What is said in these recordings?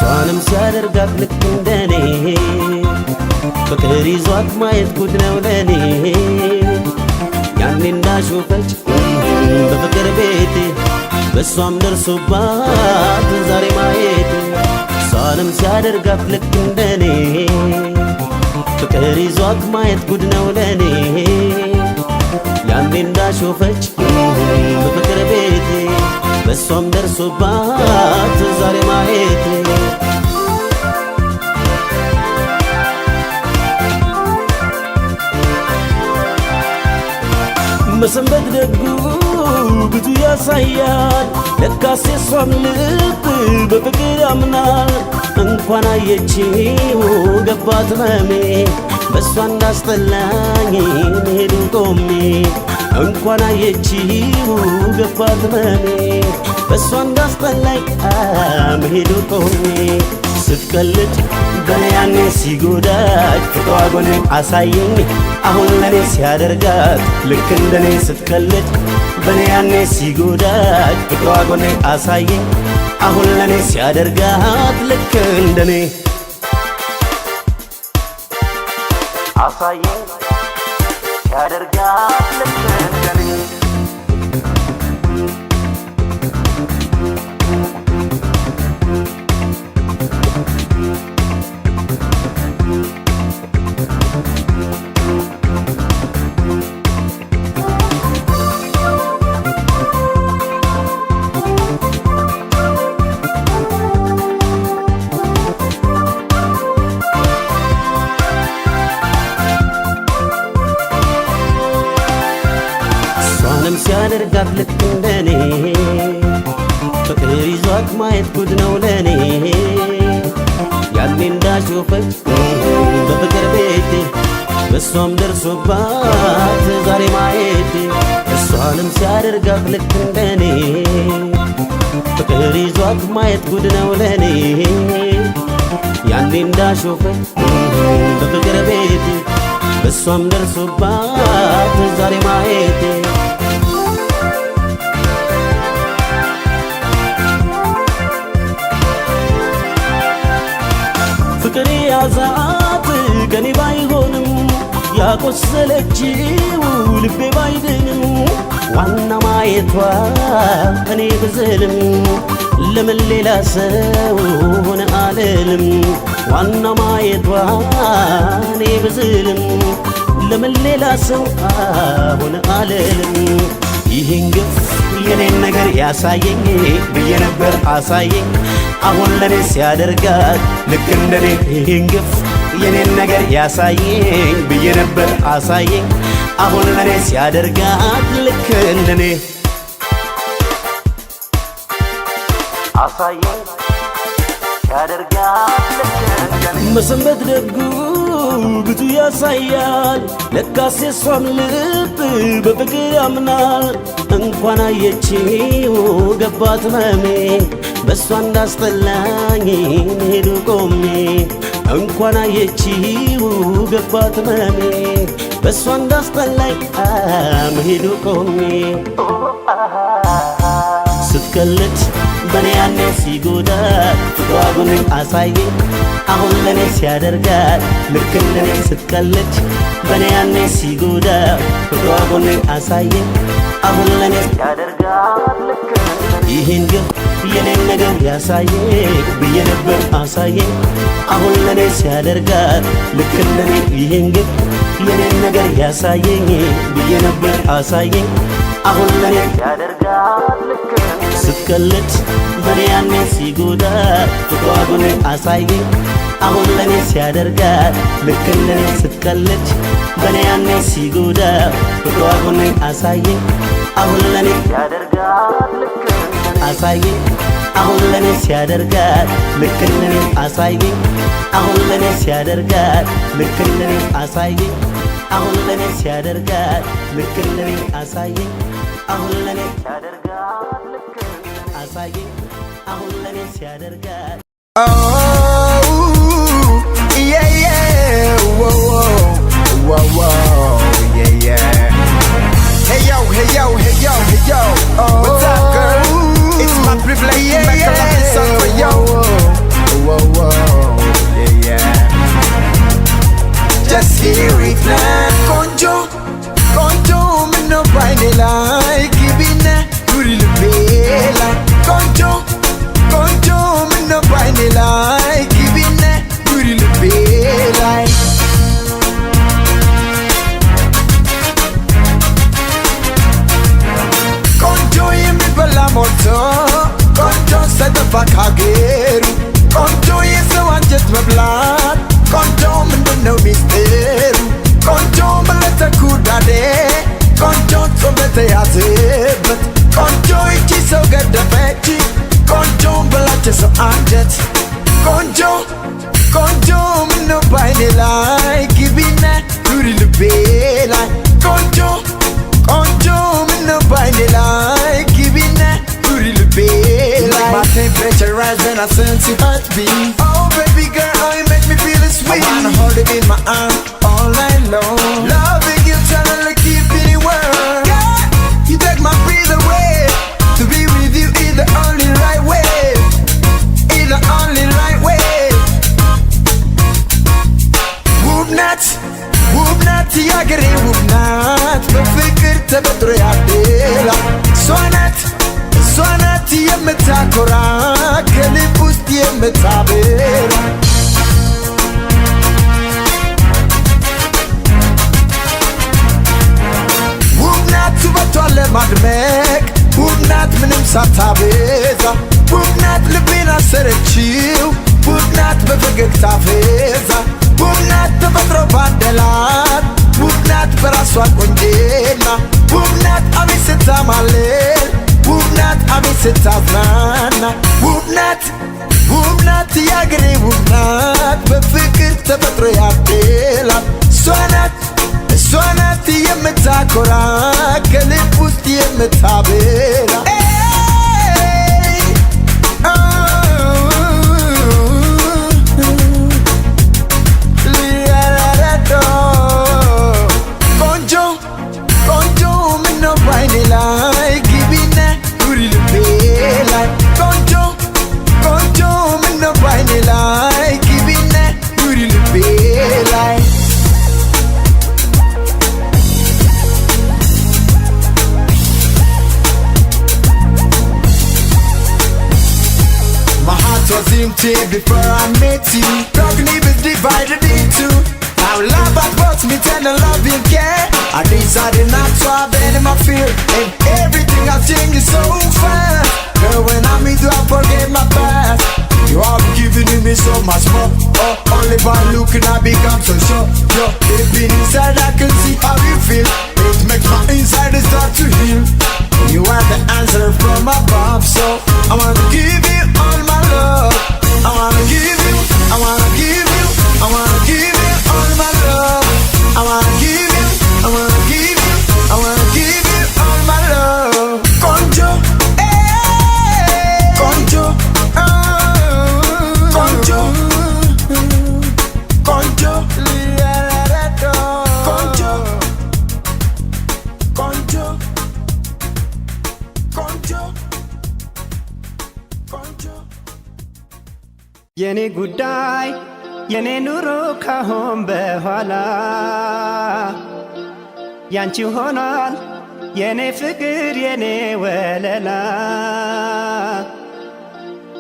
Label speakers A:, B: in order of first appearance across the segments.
A: እሷንም ሲያደርጋት ልክ እንደኔ ፍቅር ይዟት ማየት ጉድ ነው ለኔ። ያኔ እንዳሾፈች በፍቅር ቤቴ በእሷም ደርሶባት ዛሬ ማየቴ። እሷንም ሲያደርጋት ልክ እንደኔ ፍቅር ይዟት ማየት ጉድ ነው ለኔ። ያኔ እንዳሾፈች በፍቅር ቤቴ በእሷም ደርሶባት ዛሬ ማየቴ። መሰንበት ደጉ ብዙ ያሳያል፣ ለካስ የሷም ልብ በፍቅር ያምናል። እንኳን አየችው ገባት ህመሜ፣ በእሷ እንዳስጠላኝ መሄዱ ቆሜ። እንኳን አየችው ገባት ህመሜ፣ በእሷ እንዳስጠላኝ መሄዱ ቆሜ። ስትቀልድ በኔ ያኔ ሲጎዳት ፍቅሯ ጎኔን አሳየኝ፣ አሁን ለኔ ሲያደርጋት ልክ እንደኔ። ስትቀልድ በኔ ያኔ ሲጎዳት ፍቅሯ ጎኔን አሳየኝ፣ አሁን ለኔ ሲያደርጋት ልክ እንደኔ። አሳየኝ ሲያደርጋት ልክ እንደኔ። እሷንም ሲያደርጋት ልክ እንደኔ ፍቅር ይዟት ማየት ጉድ ነው ለኔ። ያኔ እንዳሾፈች በፍቅር ቤቴ በእሷም ደርሶባት ዛሬ ማየቴ። እሷንም ሲያደርጋት ልክ እንደኔ ፍቅር ይዟት ማየት ጉድ ነው ለኔ። ያኔ እንዳሾፈች በፍቅር ቤቴ በእሷም ደርሶባት ዛሬ ማየቴ። ፍቅር ያዛት ከኔ ባይሆንም፣ ያቆሰለችው ልቤ ባይድንም፣ ዋና ማየቷ እኔ ብዝልም ለምን ሌላ ሰው ሆነ አልልም። ዋና ማየቷ እኔ ብዝልም ለምን ሌላ ሰው ሆነ አልልም። ይህን ግፍ የኔን ነገር ያሳየኝ ብዬ ነበር፣ አሳየኝ፣ አሁን ለኔ ሲያደርጋት ልክ እንደኔ። ይህን ግፍ የኔን ነገር ያሳየኝ ብዬ ነበር፣ አሳየኝ፣ አሁን ለኔ ሲያደርጋት ልክ እንደኔ። አሳየኝ ሲያደርጋት ልክ እንደኔ። መሰንበት ደጉ ብዙ ያሳያል፣ ለካስ የሷም ልብ በፍቅር ያምናል። እንኳን አየችው ገባት ህመሜ፣ በእሷ እንዳስጠላኝ መሄዱ ቆሜ። እንኳን አየችው ገባት ህመሜ፣ በእሷ እንዳስጠላኝ መሄዱ ቆሜ። ስትቀልድ በኔ ያኔ ሲጎዳት ፍቅሯ ጎኔን አሳየኝ፣ አሁን ለኔ ሲያደርጋት ልክ እንደኔ። ስትቀልድ በኔ ያኔ ሲጎዳት ፍቅሯ ጎኔን አሳየኝ፣ አሁን ለኔ ሲያደርጋት ልክ እንደኔ። ይህን ግፍ የኔን ነገር ያሳየኝ ብዬ ነበር፣ አሳየኝ፣ አሁን ለኔ ሲያደርጋት ልክ እንደኔ። ይህን ግፍ የኔን ነገር ያሳየኝ ብዬ ነበር፣ አሳየኝ፣ አሁን ለኔ ሲያደርጋት ልክ። ስትቀልድ በኔ ያኔ ሲጎዳት ፍቅሯ ጎኔን አሳየኝ፣ አሁን ለኔ ሲያደርጋት ልክ እንደኔ። ስትቀልድ በኔ ያኔ ሲጎዳት ፍቅሯ ጎኔን አሳየኝ፣ አሁን ለኔ ሲያደርጋት ልክ። አሳየኝ፣ አሁን ለኔ ሲያደርጋት ልክ እንደኔ። አሳየኝ፣ አሁን ለኔ ሲያደርጋት ልክ እንደኔ። አሳየኝ፣ አሁን ለኔ ሲያደርጋት ልክ እንደኔ። አሳየኝ፣ አሁን ለኔ ሲያደርጋት ልክ። አሳየኝ፣ አሁን ለኔ ሲያደርጋት።
B: Oh, yeah. Whoa, whoa, yeah. Hey yo, hey yo, hey yo, hey yo. What's up, girl? It's my privilege to make a lovely song for you. Whoa, ካገሩ። ቆንጆ የሰው አንጀት መብላት፣ ቆንጆ ምንድነው ሚስጥሩ? ቆንጆ በለተኩዳዴ፣ ቆንጆ ጾም በተያዘበት፣ ቆንጆ ይቺ ሰው ገደፈች፣ ቆንጆ በላች ሰው አንጀት። ቆንጆ ቆንጆ ምነው ባይኔ ላይ ግቢና ኑሪ ልቤ ላይ። ቆንጆ ቆንጆ ምነው ባይኔ ላይ ግቢና ኑሪ ልቤ ላይ። My temperature rise when I sense your heartbeat. Oh baby girl, oh you make me feel sweet. I wanna hold it in my arm all night long. Loving you, trying to keep it warm. Girl, you take my breath away. To be with you is the only right way. Is the only right way. ውብ ናት፣ ውብ ናት፣ ያገሬ ውብ ናት፣ በፍቅር ተፈጥሮ ያደላ። እሷ ናት፣ እሷ ናት የምታኮራ፣ ከልብ ውስጥ የምታበራ። ውብ ናት ውበቷን ለማድመቅ፣ ውብ ናት ምንም ሳታበዛ፣ ውብ ናት ልቤን አሰረችው፣ ውብ ናት በፈገግታ ፌዛ፣ ውብ ናት ተፈጥሮ ባደላት፣ ውብ ናት በራሷ ቆንጄና፣ ውብ ናት አቤት ስታማልል፣ ውብ ናት አቤት ስታዝናና። ውብ ናት፣ ውብ ናት፣ ያገሬ ውብ ናት፣ በፍቅር ተፈጥሮ ያደላት። እሷ ናት፣ እሷ ናት የምታኮራ፣ ከልብ ውስጥ የምታበራ። ኤይ፣ ሊያራራዶ። ቆንጆ ቆንጆ ምነው ባይኔ ላይ ግቢና ኑሪ ልቤ ላይ። ቆንጆ ቆንጆ ምነው ባይኔ ላይ ግቢና ኑሪ ልቤ ላይ። My heart was empty before I met you. Broken is divided in two. Now love has brought me tender loving care. I decided not to have any more fear, and everything has changed so fast. Girl, when I'm with you, I forget my past. You have given me so much more. Oh, only by looking I become so sure. Yo, deep inside I can see how you feel. It makes my inside start to heal. You are the answer from above, so I wanna give you all my love. I wanna give you, I wanna give you, I wanna give you all my love. I wanna give you, I wanna give you, I wanna give you all my love. ቆንጆ, ቆንጆ, ቆንጆ, ቆንጆ, ቆንጆ, ቆንጆ, ቆንጆ, ቆንጆ።
A: የኔ ጉዳይ የኔ ኑሮ ካሁን በኋላ ያንቺ ሆኗል፣ የኔ ፍቅር የኔ ወለላ።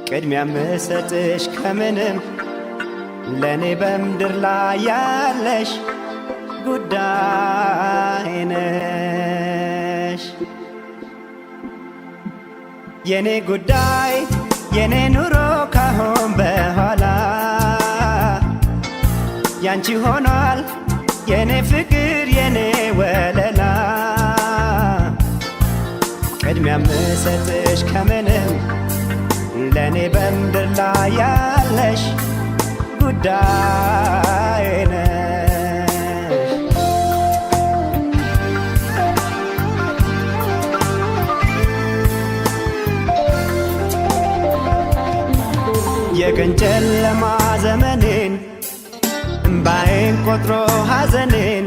A: ቅድሚያ ምሰጥሽ ከምንም ለእኔ በምድር ላይ ያለሽ ጉዳይ ነሽ። የኔ ጉዳይ የኔ ኑሮ ካሁን በኋላ ያንቺ ሆኗል፣ የኔ ፍቅር የኔ ወለላ። ቅድሚያ ምሰጥሽ ከምንም ለእኔ በምድር ላይ ያለሽ ጉዳይ ነሽ። የቀን ጨለማ ዘመኔን፣ እምባዬን ቆጥሮ ሐዘኔን፣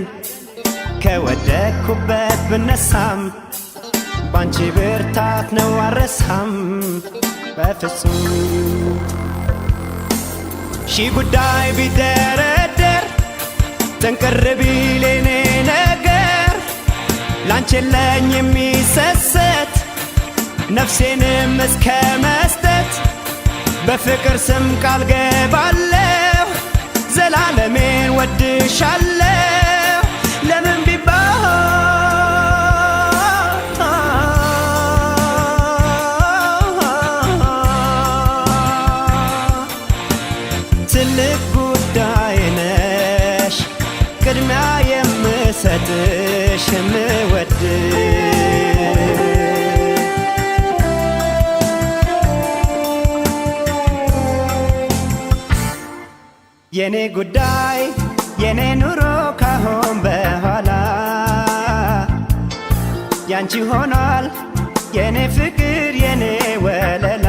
A: ከወደቅኩበት ብነሳም ባንቺ ብርታት ነው አረሳም በፍጹም። ሺህ ጉዳይ ቢደረደር፣ ጥንቅር ቢል የኔ ነገር፣ ላንቺ የለኝ የሚሰሰት፣ ነፍሴንም እስከ መስጠት። በፍቅር ስም ቃል ገባለሁ፣ ዘላለሜን ወድሻለሁ። ለምን ቢባል ትልቅ ጉዳይ ነሽ፣ ቅድሚያ የምሰጥሽ የምወድሽ። የኔ ጉዳይ የኔ ኑሮ ካሁን በኋላ ያንቺ ሆኗል፣ የኔ ፍቅር የኔ ወለላ።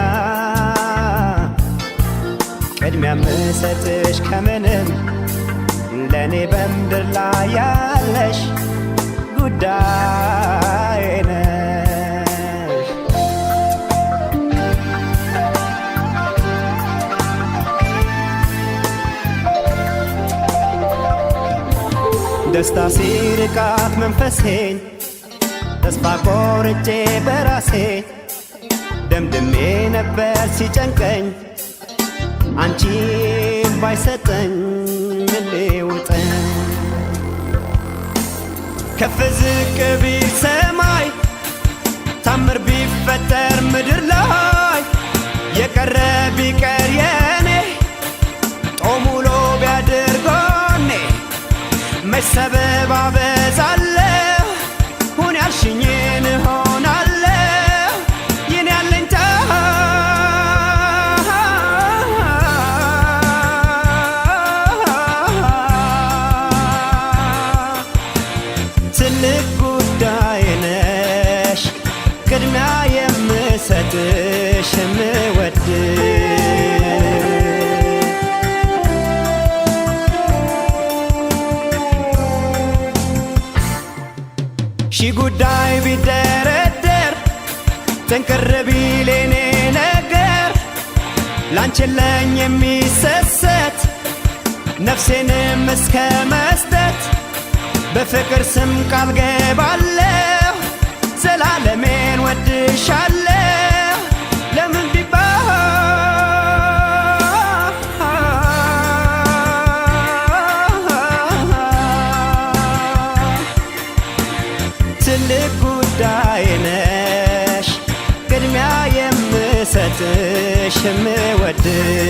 A: ቅድሚያ ምሰጥሽ ከምንም ለእኔ በምድር ላይ ያለሽ ጉዳይ ነሽ። ደስታ ሲርቃት መንፈሴን ተስፋ ቆርጬ በራሴ ደምድሜ ነበር ሲጨንቀኝ፣ አንቺን ባይሰጠኝ ምን ሊውጠኝ? ከፍ ዝቅ ቢል ሰማይ፣ ታምር ቢፈጠር ምድር ላይ፣ የቀረ ቢቀር የኔ ጦም ውሎ ቢያድር ጎኔ፣ መች ሰበብ አበዛለሁ? ሁን ያልሽኝን እሆናለሁ፣ የኔ አለኝታ። ትልቅ ጉዳይ ነሽ፣ ቅድሚያ የምሰጥሽ የምወድሽ። ሺ ጉዳይ ቢደረደር፣ ጥንቅር ቢል የኔ ነገር፣ ላንቺ የለኝ የሚሰሰት፣ ነፍሴንም እስከ መስጠት በፍቅር ስም ቃል ገባለሁ፣ ዘላለሜን ወድሻለሁ። ለምን ቢባል ትልቅ ጉዳይ ነሽ፣ ቅድሚያ የምሰጥሽ የምወድሽ።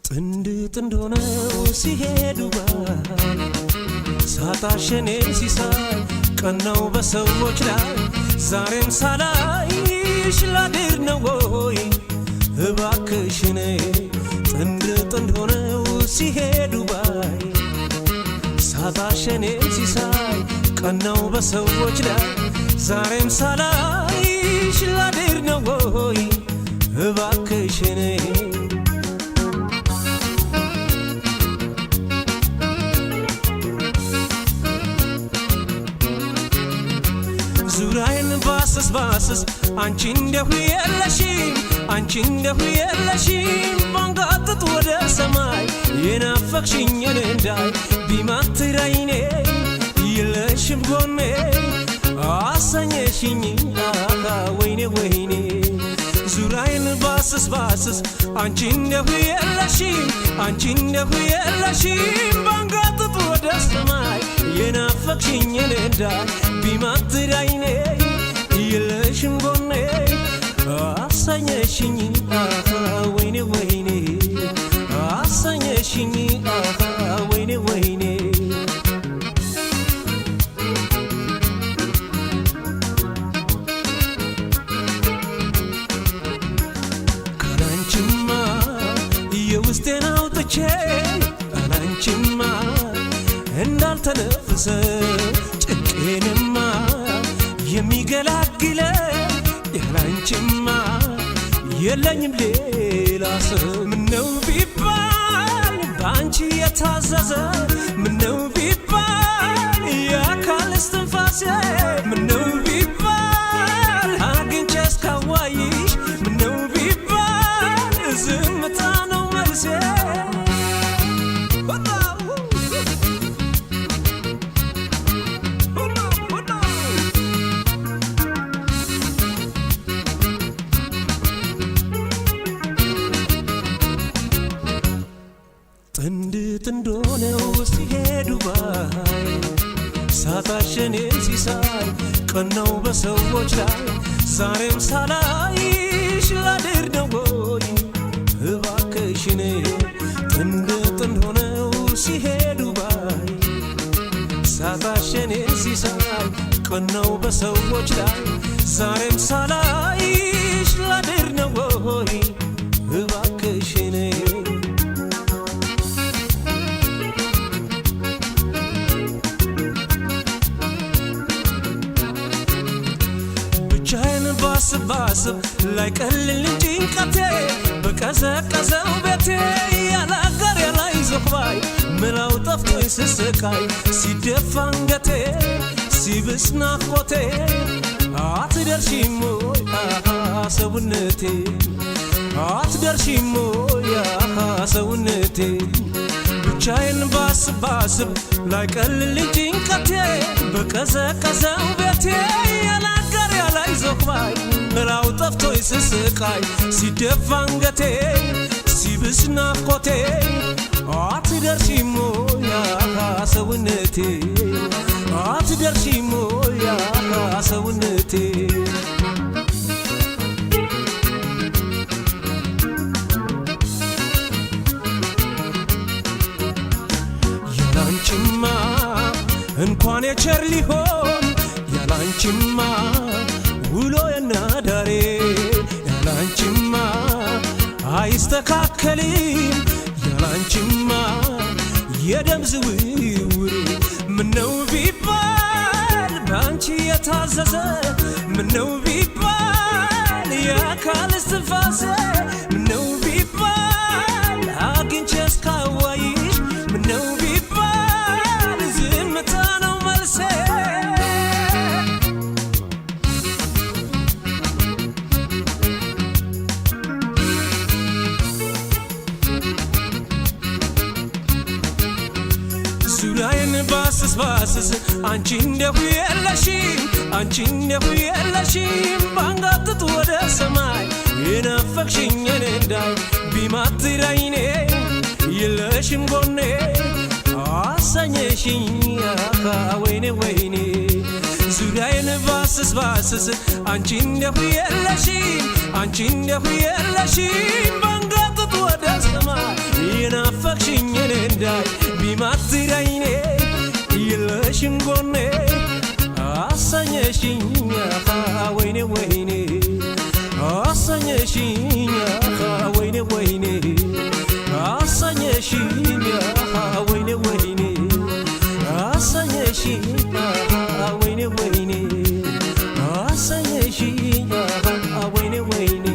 C: ጥንድ ጥንድ ሆነው ሲሄዱ ባል ሳጣሽ እኔን ሲሳይ ቀናው በሰዎች ላይ፣ ዛሬም ሳላይሽ ላድር ነው ወይ እባክሽን? ጥንድ ጥንድ ሆነው ሲሄዱ ባይ ሳጣሽ እኔን ሲሳይ ቀናው በሰዎች ላይ፣ ዛሬም ሳላይሽ ላድር ነው ወይ እባክሽን? ዙሪያዬን ባስስ ባስስ አንቺ እንደሁ የለሽም፣ አንቺ እንደሁ የለሽም። ባንጋጥጥ ወደ ሰማይ የናፈቅሽኝን እንዳይ ቢማትር አይኔ የለሽም ጎኔ፣ አሰኘሽኝ አካ ወይኔ ወይኔ። ዙሪያዬን ባስስ ባስስ አንቺ እንደሁ የለሽም፣ አንቺ እንደሁ የለሽም። ባንጋጥጥ ወደ ሰማይ የናፈቅሽኝን እንዳይ ቢማትር አይኔ የለሽም ጎኔ፣ አሰኘሽኝ አሃ ወይኔ ወይኔ፣ አሰኘሽኝ አሃ ወይኔ ወይኔ። ካላንቺማ የውስጤን አውጥቼ ካላንቺማ እንዳልተነፍሰ ጭንቄንማ የሚገላግለኝ ያላንቺማ የለኝም ሌላ ሰው። ምነው ቢባል በአንቺ የታዘዘ፣ ምነው ቢባል የአካል እስትንፋሴ፣ ምነው ቢባል አግኝቼ እስካዋይሽ፣ ምነው ቢባል ዝምታ ነው መልሴ። ጥንድ ጥንድ ሆነው ሲሄዱ ባይ ሳጣሽ እኔን ሲሳይ ቀናው በሰዎች ላይ፣ ዛሬም ሳላይሽ ላድር ነው ወይ እባክሽን? ጥንድ ጥንድ ሆነው ሲሄዱ ባይ ሳጣሽ እኔን ሲሳይ ቀናው በሰዎች ላይ፣ ዛሬም ሳላይሽ ላድር ነው ወይ እባክሽን? ብቻዬን ባስብ ባስብ ላይቀልልኝ ጭንቀቴ፣ በቀዘቀዘው ቤቴ ያላጋር ያላይዞህ ባይ ምላው ጠፍቶኝ ስስቃይ፣ ሲደፋ አንገቴ ሲብስ ናፍቆቴ፣ አትደርሺም ወይ አሃ ሰውነቴ? አትደርሺም ወይ አሃ ሰውነቴ? ብቻዬን ባስብ ባስብ ላይቀልልኝ ጭንቀቴ፣ በቀዘቀዘው ቤቴ ያላጋር ያላይዞህ ባይ ምላው ጠፍቶኝ ስስቃይ፣ ሲደፋ አንገቴ ሲብስ ናፍቆቴ፣ አትደርሺም ወይ አሃ ሰውነቴ? አትደርሺም ወይ አሃ ሰውነቴ? ያላንቺማ እንኳን የቸር ሊሆን፣ ያላንቺማ ውሎ የናዳሬ ያላንቺማ አይስተካከልም፣ ያላንቺማ የደም ዝውውሬ። ምነው ቢባል በአንቺ የታዘዘ፣ ምነው ቢባል የአካል እስትንፋሴ፣ ምነው ቢባል አግኝቼ እስካዋይሽ፣ ምነው ቢባል ዝምታ ነው መልሴ። ዙሪያዬን ባስስ ባስስ አንቺ እንደሁ የለሽም፣ አንቺ እንደሁ የለሽም። ባንጋጥጥ ወደ ሰማይ የናፈቅሽኝ እኔ እንዳይ ቢማትር አይኔ የለሽም ጎኔ፣ አሰኘሽኝ አካ ወይኔ ወይኔ። ዙሪያዬን ባስስ ባስስ አንቺ እንደሁ የለሽም፣ አንቺ እንደሁ የለሽም። ባንጋጥጥ ወደ ሰማይ የናፈቅሽኝ እኔ እንዳይ ቢማትር አይኔ የለሽም ጎኔ፣ አሰኘሽኝ አኻ ወይኔ ወይኔ፣ አሰኘሽኝ አኻ ወይኔ ወይኔ፣ አሰኘሽኝ አኻ ወይኔ ወይኔ፣ አሰኘሽኝ አኻ ወይኔ ወይኔ፣ አሰኘሽኝ አኻ ወይኔ ወይኔ።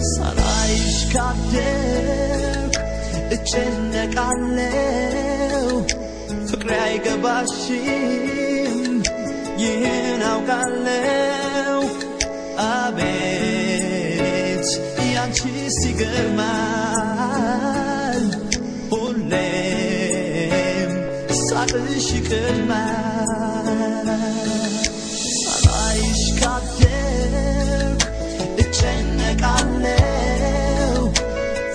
A: ሳላይሽ ካደርኩ እጨነቃለሁ፣ ፍቅሬ አይገባሽም ይህን አውቃለሁ። አቤት ያንቺስ ይገርማል፣ ሁሌም ሳቅሽ ይቀድማል። ሳላይሽ ካደርኩ እጨነቃለሁ፣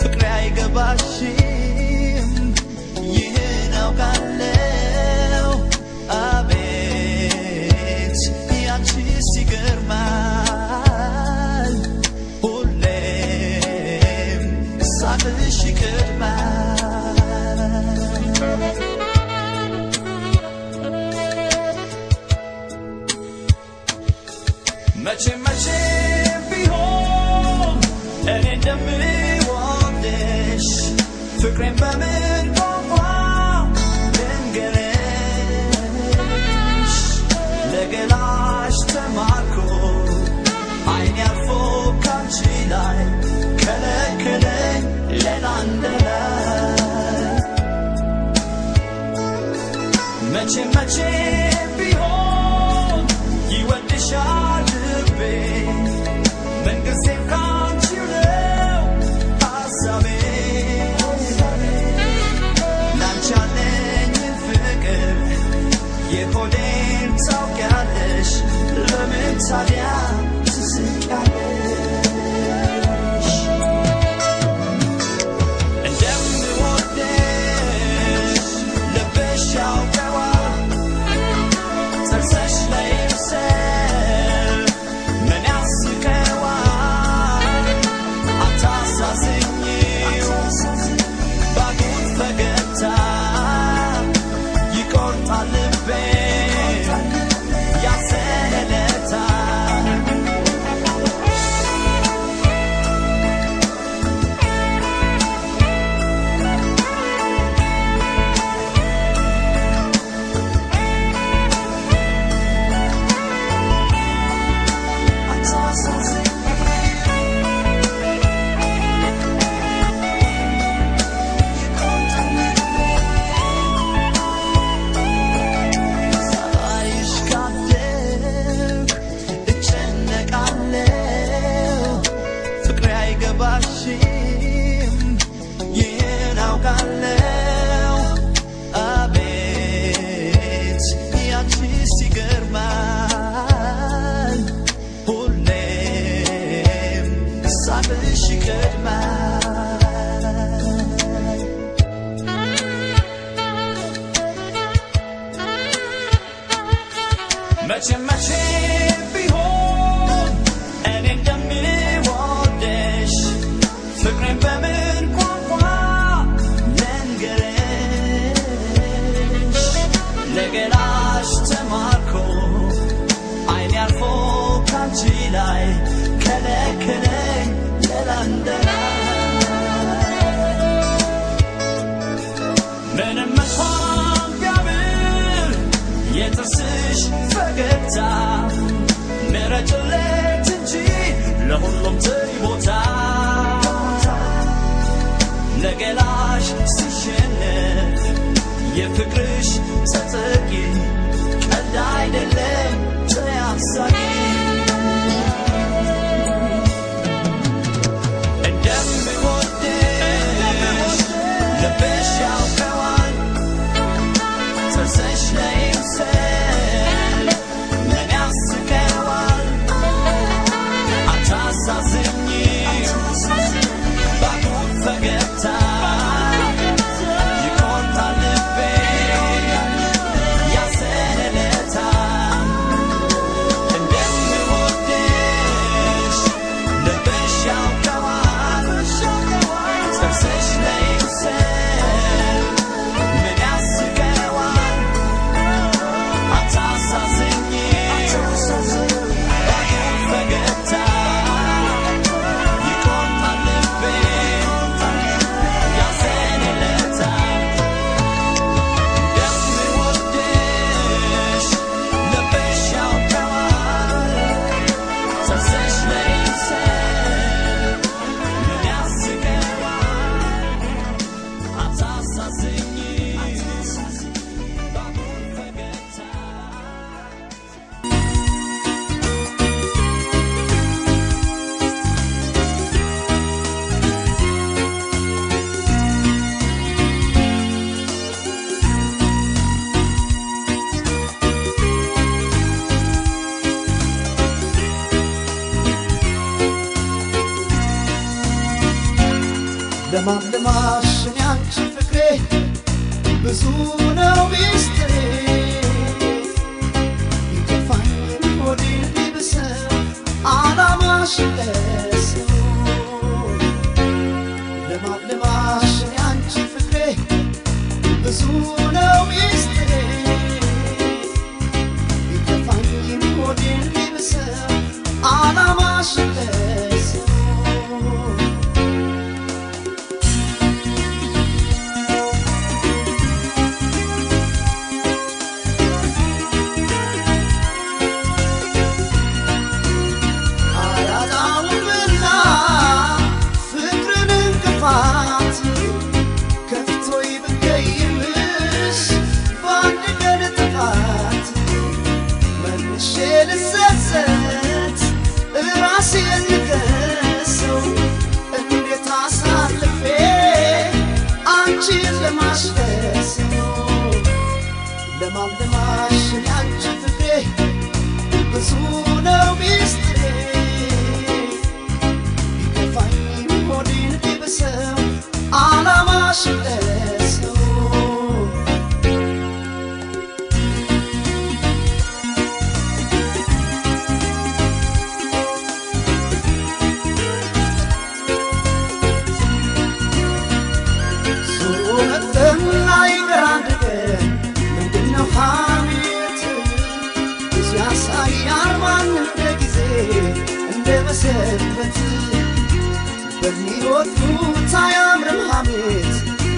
A: ፍቅሬ አይገባሽም
D: ፍቅሬን በምን ቋንቋ ልንገርሽ? ለገላሽ ተማርኮ አይን ያርፎ ካንቺ ላይ ከለከለኝ ሌላ እንደላይ። መቼም መቼም ቢሆን ይወድሻል ልቤ፣ ምንጊዜም ካንቺው ነው ሐሳቤ። ላንቺ ያለኝን ፍቅር የሆዴን ታውቂያለሽ፣ ለምን ታዲያ ትስቂያለሽ? እንደምወድሽ ልብሽ ያውቀዋል፣ ጥርስሽ ላይ ይምሰል ምን ያስቀዋል? አታሳዝኚው ባጉል ፈገግታ፣ ይቆርጣል ልቤ ያዘነለታ። ሳላይሽ ካደርኩ እጨነቃለሁ፣ ፍቅሬ አይገባሽም ይህን አውቃለሁ። አቤት ያንቺስ ይገርማል፣ ሁሌም ሳቅሽ ይቀድማል። መቼም መቼም ቢሆን እኔ እንደምወደሽ ፍቅሬን በምን ቋንቋ ልንገርሽ? ለገላሽ ተማርኮ አይን ያርፎ ካንቺ ላይ ከለከለኝ ሌላ እንደላይ። ምንም እንኳን ቢያምር የጥርስሽ ፈገግታ፣ ምረጭለት እንጂ ለሁሉም ትሪ ቦታ። ለገላሽ ሲሸነፍ የፍቅርሽ ተጠቂ፣ ቀልድ አይደለም ተያሳቂ። እንደምወድሽ ልብሽ ያውቀዋል፣ ጥርስሽ ላይ ይምሰል ምን ያስቀዋል? አታሳዝኚው ባጉል ፈገግታ፣ ይቆርጣል ልቤ ያዘነለታ። እንደምወድሽ ልብሽ ያውቀዋል፣ ጥርስሽ ላይ ይምሰል ምን ያስቀዋል? አታሳዝኚው ባጉል ፈገግታ፣ ይቆርጣል ልቤ ያዘነለታ። እንደምወድሽ ልብሽ ያውቀዋል፣ ጥርስሽ ላይ ይምሰል ምን ያስቀዋል? አታሳዝኚው ባጉል ፈገግታ።
B: ለማልማሽ እኔ አንቺ ፍቅሬ ብዙ ነው ሚስጥሬ፣ ቢከፋኝ ሆዴን ቢብሰው አላማሽ ለሰው። ለማልማሽ እኔ አንቺ ፍቅሬ ብዙ ነው ሚስጥሬ፣ ቢከፋኝ ሆዴን ቢብሰው አላማሽ ለሰው።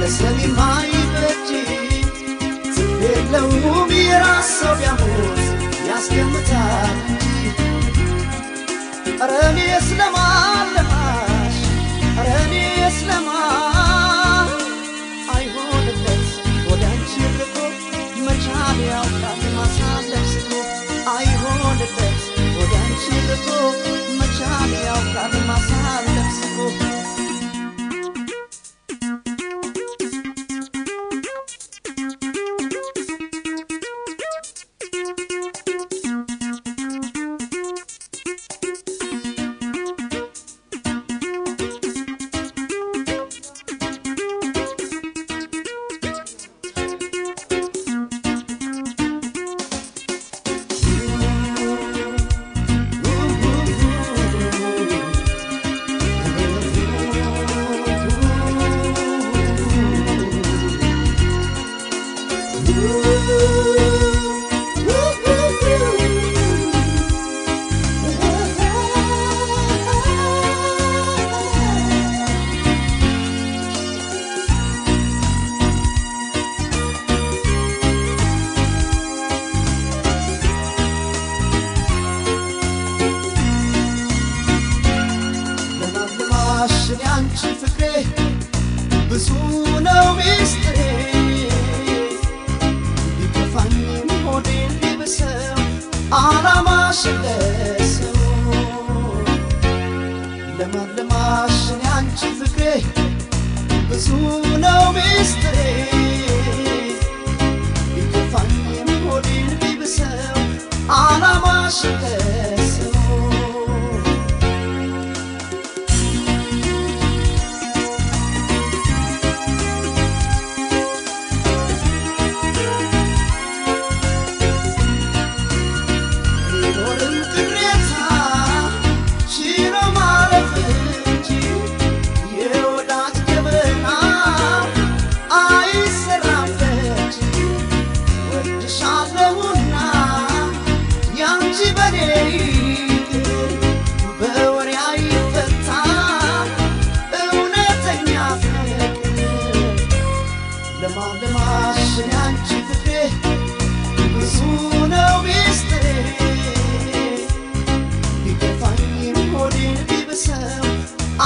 B: ለሰሚ ማይበጅ ትርፍ የለውም የራስ ሰው ቢያሞት ያስገምታል እንጂ። ኧረ እኔስ ለማን ለማሽ፣ ኧረ እኔስ ለማን አይሆንለት ወደ አንቺ ርቆ መቻል ያውቃል ማሳለፍ ስቶ። አይሆንለት ወደ አንቺ ርቆ መቻል ያውቃል ማሳለፍ ስቶ። ለማልማሽ እኔ አንቺ ፍቅሬ ብዙ ነው ሚስጥሬ፣ ቢከፋኝም ሆዴን ቢብሰው አላማሽ ለሰው። ለማልማሽ እኔ አንቺ ፍቅሬ ብዙ ነው ሚስጥሬ፣ ቢከፋኝም ሆዴን ቢብሰው አላማሽ ለሰው። ቢኖርም ቅሬታ ችሎ ማለፍ እንጂ የወዳጅ ገበና አይሰራም ደጅ። ወድሻለሁና ያንቺ በኔ ይቅር፣ በወሬ አይፈታ እውነተኛ ፍቅር። ለማልማሽ እኔ አንቺ ፍቅሬ ብዙ ነው ሚስጥሬ፣ ቢከፋኝም ሆዴን ቢብሰው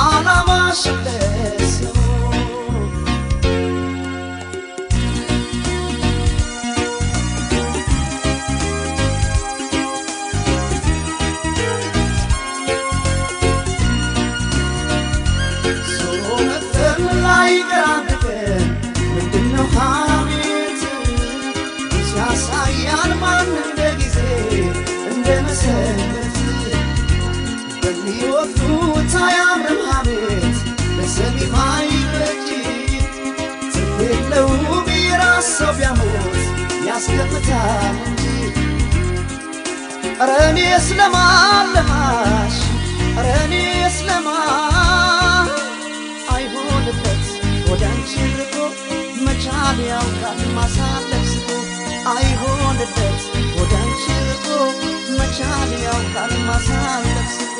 B: አላማሽ ለሰው። ዞሮ መቅጠም ላይ አንድ ቀን ምንድነው ሐሜት ሲያሳያል ማን እንደ ጊዜ እንደ መሰረት። በሚወዱት አያምርም ሐሜት ለሰሚ ማይበጅ፣ ትርፍ የለውም የራስ ሰው ቢያሞት ያስገምታል እንጂ። ኧረ እኔስ ለማን ለማሽ፣ ኧረ እኔስ ለማን አይሆንለት ወደ አንቺ ርቆ መቻል ያውቃል ማሳለፍ ስቶ። አይሆንለት ወደ አንቺ ርቆ መቻል ያውቃል ማሳለፍ ስቶ።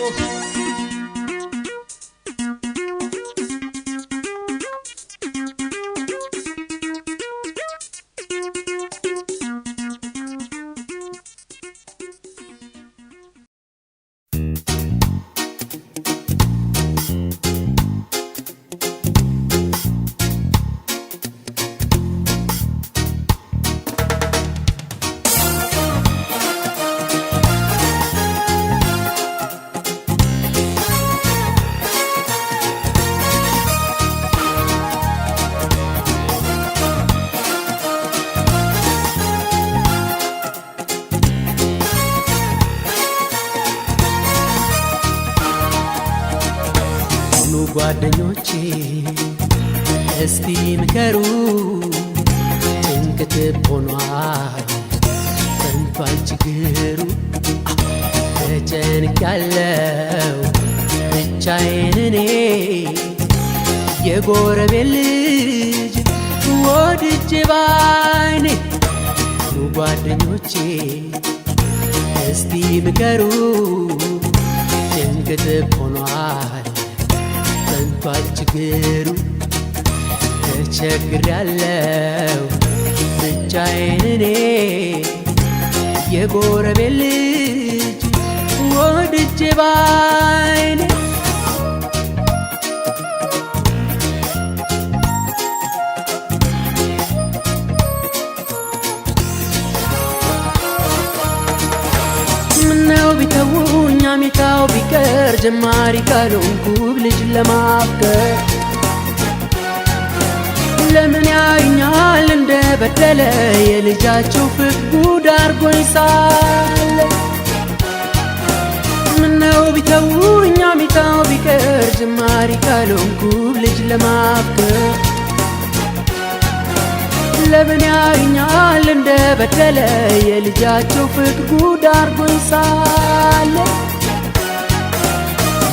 C: ኑ ጓደኞቼ እስቲ ምከሩ፣ ጭንቅት ሆኗል ጠንቷል ችግሩ። ተጨንቄያለሁ ብቻዬን እኔ፣ የጎረቤት ልጅ ወድጄ ባይኔ። ኑ ጓደኞቼ እስቲ ምከሩ፣ ጭንቅት ሆኗል ጠንቷል ችግሩ። ተቸግሬያለሁ ብቻዬን እኔ የጎረቤት ልጅ ወድጄ ባይኔ ምነው ቢተውኝ አሜታው ቢቀር ጀማሪ ካልሆንኩ ልጅ ለማፍቀር ለምን ያዩኛል እንደ በደለ የልጃቸው ፍቅር ጉድ አድርጎኝ ሳለ ምነው ቢተውኝ አሜታው ቢቀር ጀማሪ ካልሆንኩ ልጅ ለማፍቀር ለምን ያዩኛል እንደ በደለ የልጃቸው ፍቅር ጉድ አድርጎኝ ሳለ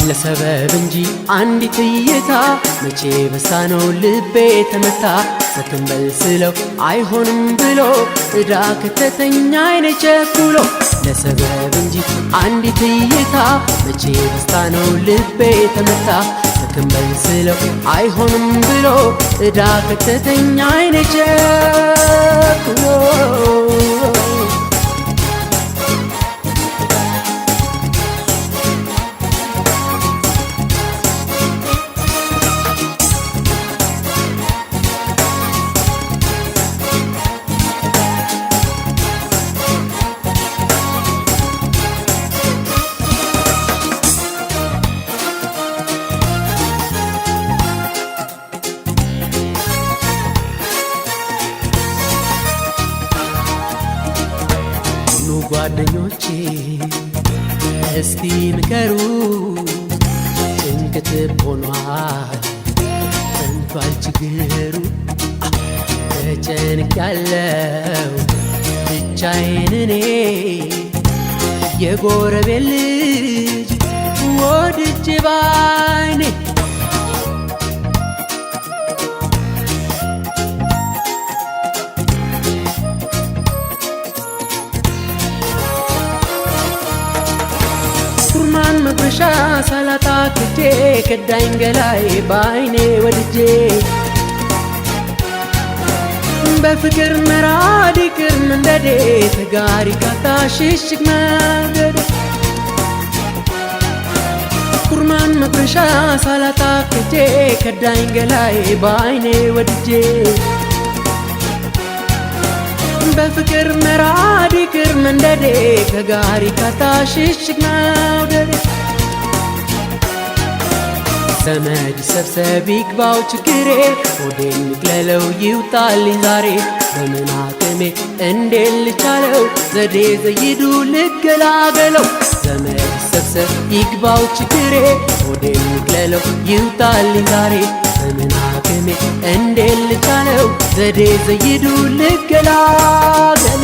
C: ለሰበብ እንጂ አንዲት እይታ መቼ በሳነው ልቤ ተመታ ሰክንበል ስለው አይሆንም ብሎ እዳ ከተተኛ አይኔ ቸኩሎ ለሰበብ እንጂ አንዲት እይታ መቼ በሳነው ልቤ ተመታ ሰክንበል ስለው አይሆንም ብሎ እዳ ከተተኛ አይኔ ቸኩሎ ኑ ጓደኞቼ እስቲ ምከሩ ጭንቅት ሆኗል ጸንቷል ችግሩ ተጨንቄያለሁ ብቻዬን እኔ የጎረቤት ልጅ ወድጄ ባይኔ ኩርማን መጥበሻ ሳላጣ ክጄ ከዳኝ ገላዬ ባይኔ ወድጄ በፍቅር መራድ ይቅር መንደዴ ተጋሪ ካታ ሽሽግ መውደዴ ኩርማን መጥበሻ ሳላጣ ክጄ ከዳኝ ገላዬ ባይኔ ወድጄ በፍቅር መራድ ይቅር መንደዴ ከጋሪ ካታ ሽሽግ መውደዴ ዘመድ ሰብሰብ ይግባው ችግሬ ሆዴን ይቅለለው ይውጣልኝ ዛሬ በምን አቅሜ እንዴት ልቻለው ዘዴ ዘይዱ ልገላገለው ዘመድ ሰብሰብ ይግባው ችግሬ ሆዴን ይቅለለው ይውጣልኝ ዛሬ በምን አቅሜ እንዴት ልቻለው ዘዴ ዘይዱ ልገላገለው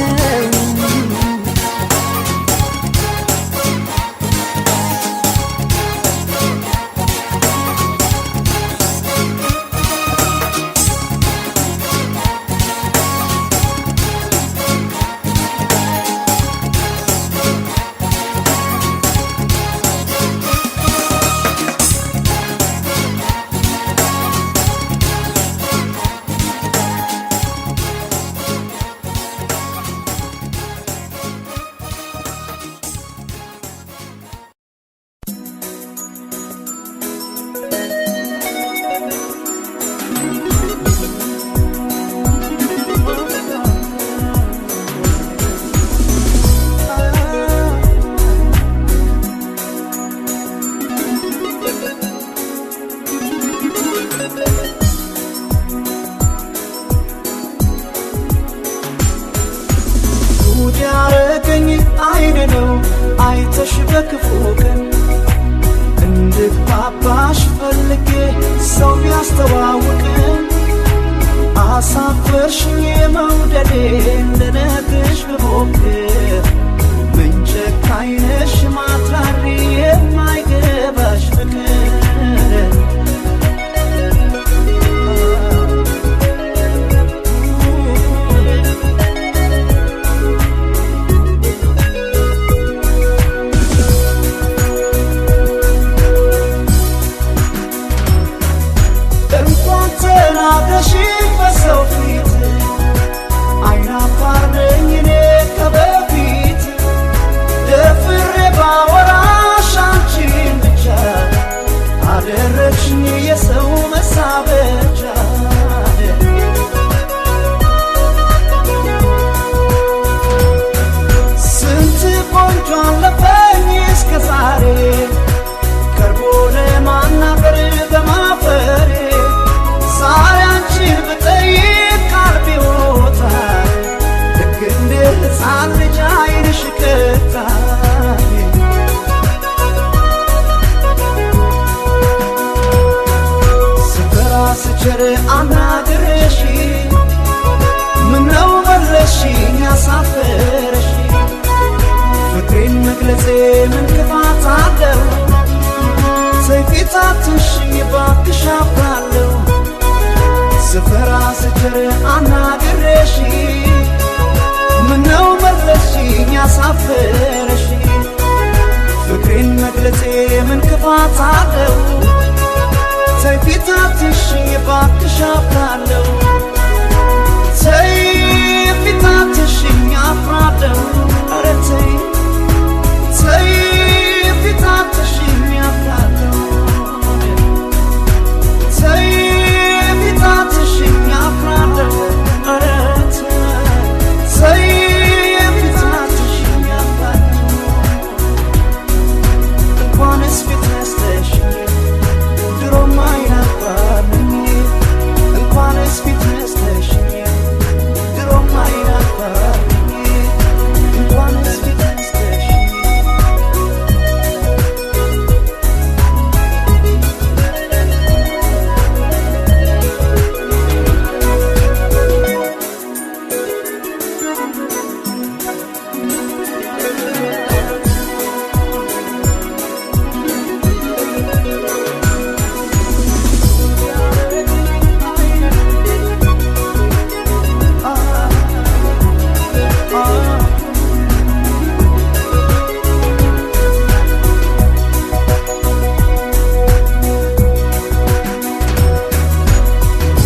D: ጉድ ያረገኝ አይን ነው አይተሽ በክፉ ቀን እንድግባባሽ ፈልጌ ሰው ቢያስተዋውቅን አሳፈርሽኝ የመውደዴን ልነግርሽ ብሞክር ምን ጨካኝ ነሽ ማትራሪ የማይገባሽ ፍቅር እንኳን ተናግረሽ ስቸር አናግሬሽ ምነው መለስሽኝ አሳፈረሽ ፍቅሬን መግለጼ ምን ክፋት አለው ሰይፊት አትንሽኝ እባክሽ አፍራለሁ ስፈራ ስቸር አናግሬሽ ምነው መለስሽኝ አሳፈረሽ ፍቅሬን መግለጼ ምን ክፋት አለው ሰይፊት አትንሽኝ እባክሽ አፍራለሁ ሰይፊት አትንሽኝ አፍራለሁ ኧረ ተይ ሰይፊት አትንሽኝ አፍራለሁ ሰይፊት አትንሽኝ አፍራለሁ ኧረ ተይ ሰይፊት አትንሽኝ አፍራለሁ እንኳንስ ፊት ነስተሽኝ ድሮም አይናፋር ነኝ እንኳንስ ፊት ነስተሽኝ ድሮም አይናፋር ነኝ እንኳንስ ፊት ነስተሽኝ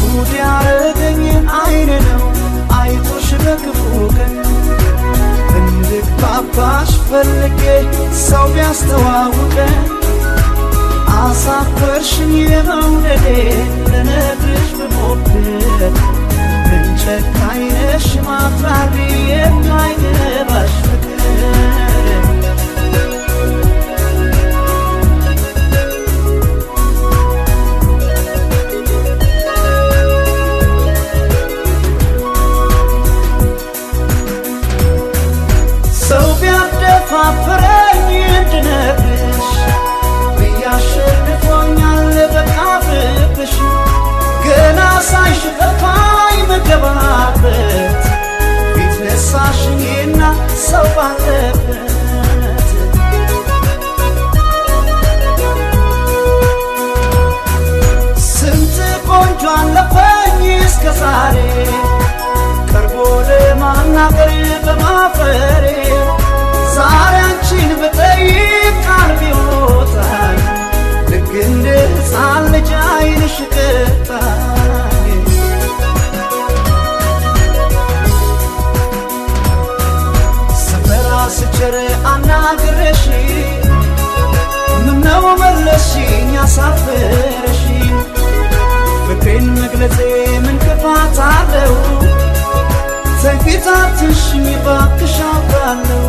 D: ጉድ ያረገኝ አይኔ ነው አይቶሽ በክፉ ቀን እንድግባባሽ ፈልጌ ሰው ቢያስተዋውቀን አሳፈርሽኝ የመውደዴ ልነግርሽ ብሞክር ምን ጨካኝ ነሽ ማትራሪ የማይገባሽ ፍቅር ሰው ቢያደፋፍረኝ እንድነግርሽ ብያሸንፎኛል በቃ ፍቅርሽ ገና ሳይሽ ጠፋኝ መገባበት ፊት ነሳሽኝና ሰው ባለበት ስንት ቆንጆ አለፈኝ እስከ ዛሬ ቀርቦ ለማናገር በማፈሬ ዛሬ አንቺን ብጠይቅ ቃል ቢወጣኝ ልክ እንደ ሕፃን ልጅ ዓይንሽ ቀጣኝ ስፈራ ስቸር አናግሬሽ ምነው መለስሽኝ አሳፈረሽ ፍቅሬን መግለጼ ምን ክፋት አለው ሰይፊት አትንሽኝ እባክሽ አፍራለሁ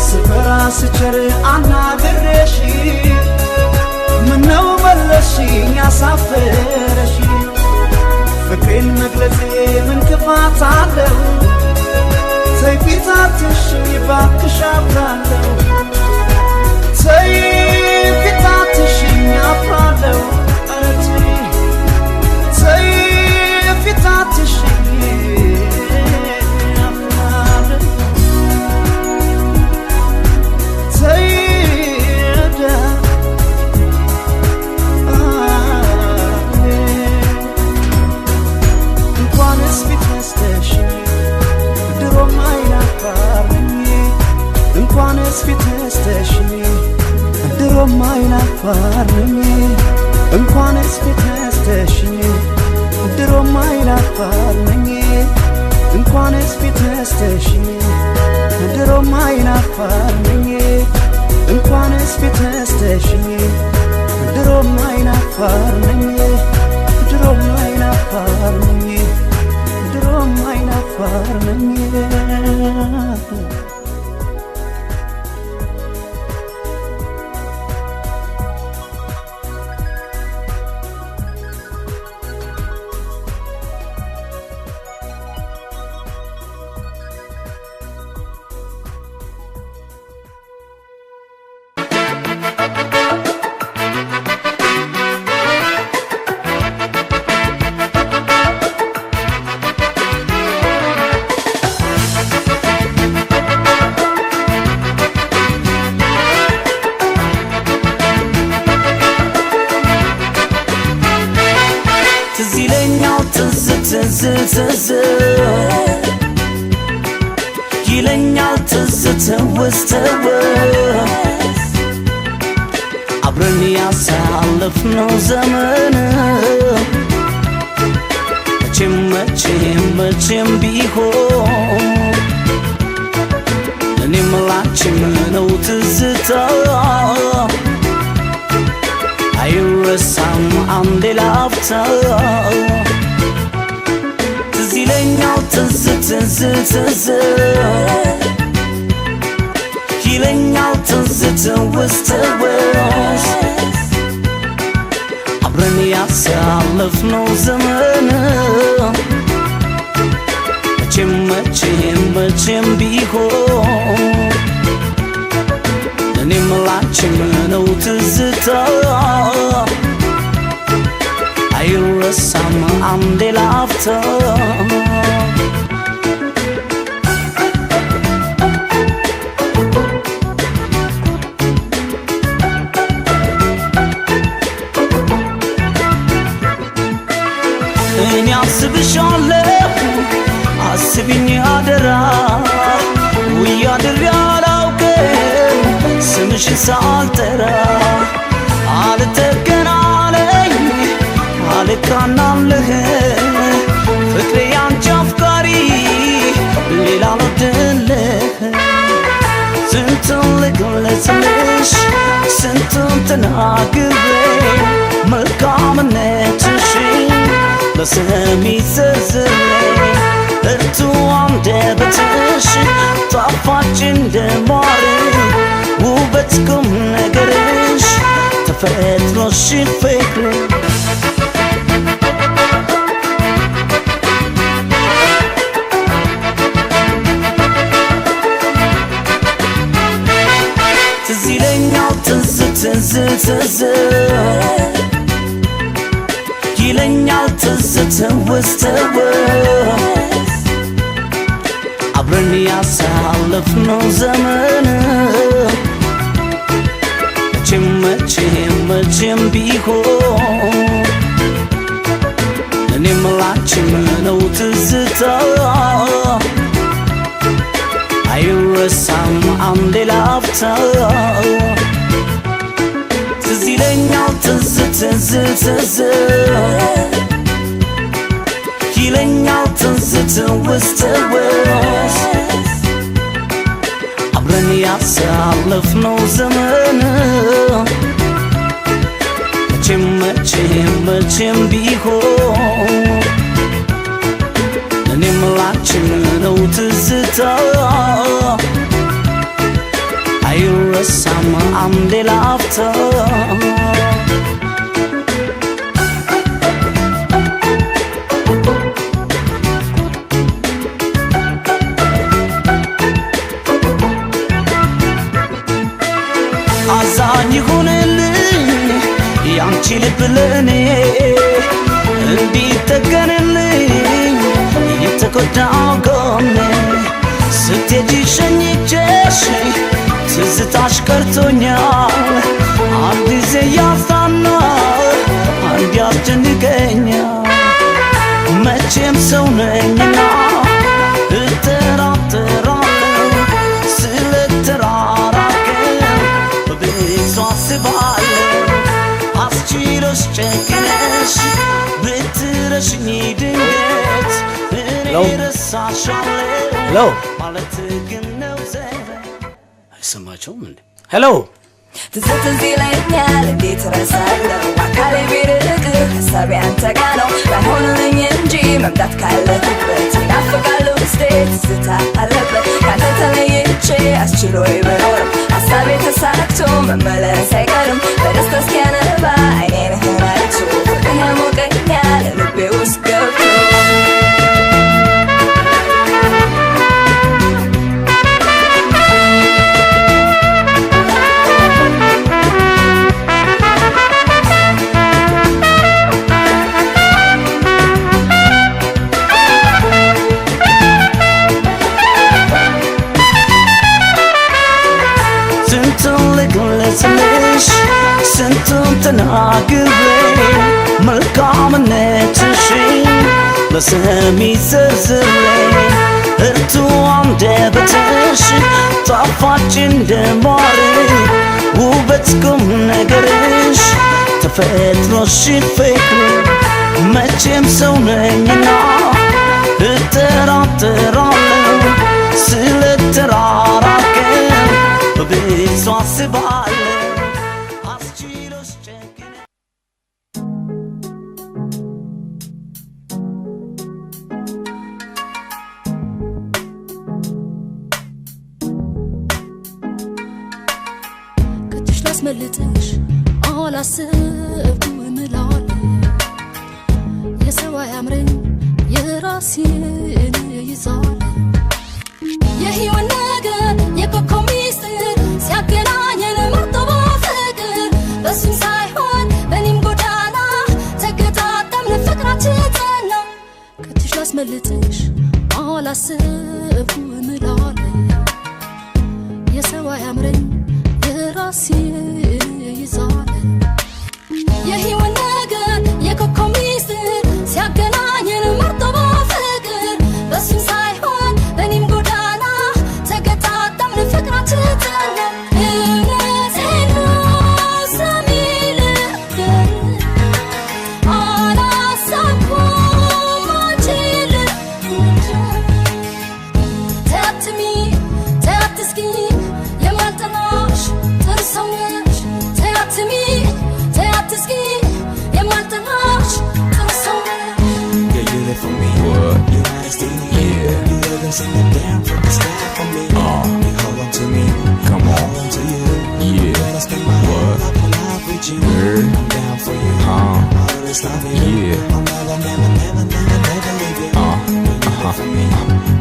D: ስፈራ ስቸር አናግሬሽ ምነው መለስሽኝ አሳፈረሽ ፍቅሬን መግለጼ ምን ክፋት አለው ሰይፊት አትንሽኝ እባክሽ አፍራለሁ ሰይፊት አትንሽኝ አፍራለሁ ኧረ ተይ ሰይፊት አትንሽኝ አፍራለሁ ተይ እንኳንስ ፊት ነስተሽኝ ድሮም አይናፋር ነኝ እንኳንስ ፊት ነስተሽኝ ድሮም አይናፋር ነኝ እንኳንስ ፊት ነስተሽኝ ድሮም አይናፋር ነኝ እንኳንስ ፊት ነስተሽኝ ድሮም አይናፋር ነኝ እንኳንስ ፊት ነስተሽኝ ድሮም አይናፋር ነኝ ድሮም አይናፋር ነኝ ድሮም አይናፋር ነኝ
A: ትዝ ትዝ ትዝ ይለኛል ትዝ ትውስ ትውስ አብረን ያሳለፍነው ዘመን መቼም መቼም መቼም ቢሆን ለኔም ላንቺም ነው ትዝታ አይረሳም አንዴ ላፍታ ትዝ ይለኛል ትዝ ትዝ ትዝ ይለኛል ትዝ ትውስ ትውስ አብረን ያሳለፍነው ዘመን መቼም መቼም መቼም ቢሆን ለኔም ላንቺም ነው ትዝታ አይረሳም አንዴ ላፍታ እኔ አስብሻለሁ አስቢኝ አደራ ውዬ አድሬ አላውቅም ስምሽን ሳልጠራ አልጠገናለኝ አልቃናልህ ፍቅሬ ያንቺ አፍቃሪ ሌላ አልወድልህ ስንቱን ልግለጽልሽ ስንቱን ተናግሬ መልካምነትሽን ለስሚ ዘርዝሬ እርቱ አንደበትሽ ጣፋጭ እንደማር ውበት ቁም ነገርሽ ተፈጥሮሽ ፍቅር ትዝ ይለኛል ትዝ ትዝ ትዝ ይለኛል ትዝ ትውስ ትውስ አብረን ያሳለፍነው ዘመን መቼም መቼም መቼም ቢሆን ለኔም ላንቺም ነው ትዝታ አይረሳም አንዴ ላፍታ ትዝ ይለኛል ትዝ ትዝ ትዝ ይለኛል ትዝ ትውስ ትውስ አብረን ያሳለፍነው ዘመን መቼም መቼም መቼም ቢሆን ለኔም ላንቺም ነው ትዝታ አይረሳም አንዴ ላፍታ አዛኝ ይሁንልኝ ያንቺ ልብ ለእኔ እንዲጠገንልኝ የተጎዳው ጎኔ ስትሄጂ ሸኝቼሽ ትዝታሽ ቀርቶኛል አንድ ጊዜ ያጽናና አንድ ያስጨንቀኛል መቼም ሰው ነኝና እጠራጠራለሁ ስለተራራቅን በብዙ አስባለሁ አስችሎሽ ጨክነሽ ብትረሽኝ ድንገት እኔ ረሳሻለሁ ማለት ግን ነው ዘበት አይሰማቸውም እንዴ? ሄሎ
E: ትዝ ትዝ ይለኛል እንዴት እረሳለሁ አካሌ ቢርቅህ ሀሳቤ አንተ ጋ ነው ባይሆንልኝ እንጂ መምጣት ካለህበት ይናፍቃል ውስጤ ትዝታ አለበት ካንተ ተለይቼ አስችሎኝ ብኖርም ሀሳቤ ተሳክቶ መመለስ አይቀርም በደስታ እስኪያነባ አይኔንህን አይቶ ፍቅርህ ያሞቀኛል ልቤ ውስጥ ገብቶ
A: ስንቱን ልግለጽልሽ ስንቱን ተናግሬ መልካምነትሽን በስም ዘርዝሬ እርቱ አንደበትሽ ጣፋጭ እንደማር ውበት ቁም ነገርሽ ተፈጥሮሽ ፍቅር መቼም ሰው ነኝና እጠራጠራለሁ ስለተራራቅን በብዙ አስባለሁ አስችሎሽ ጨክነ
F: ከእጅሽ ላስመልጥሽ አላሰብኩም እምላለሁ የሰው አያምረኝ የራሴን ይዛል የህይወት ነገር የኮከብ ሚስጥር ሲያገናኘን መርጦ በፍቅር በሱም ሳይሆን በእኔም ጎዳና ተገጣጠምን ፍቅራችን ጸና ከእጅሽ ላስመልጥሽ አላሰብኩም እምላለሁ የሰው አያምረኝ የራሴን ይዛል የህይወት ነገር የኮከብ ሚስጥር ሲያገናኘን መርጦ በፍቅር በሱም ሳይሆን በእኔም ጎዳና ተገጣጠምን ፍቅራችን ጸና እውነቴን ነው ስሚ ልንገርሽ አላሰብኩም አንቺን ልጎዳ ተያትሚ ተያትስኪ የማልጠላሽ ጥሩ ሰው ነሽ ተያትሚ ተያትስኪ የማልጠላሽ ጥሩ ሰው ነሽ
G: Yeah, you live for me. What? You my destiny. Yeah. You haven't seen it down from the sky for me. You hold on to me. Come on. Hold on to you. Yeah. When I spend my whole life, my life with you. I'm down for you. I'll always love you. Yeah. I'll never, never, never, never, never leave you. You live for me.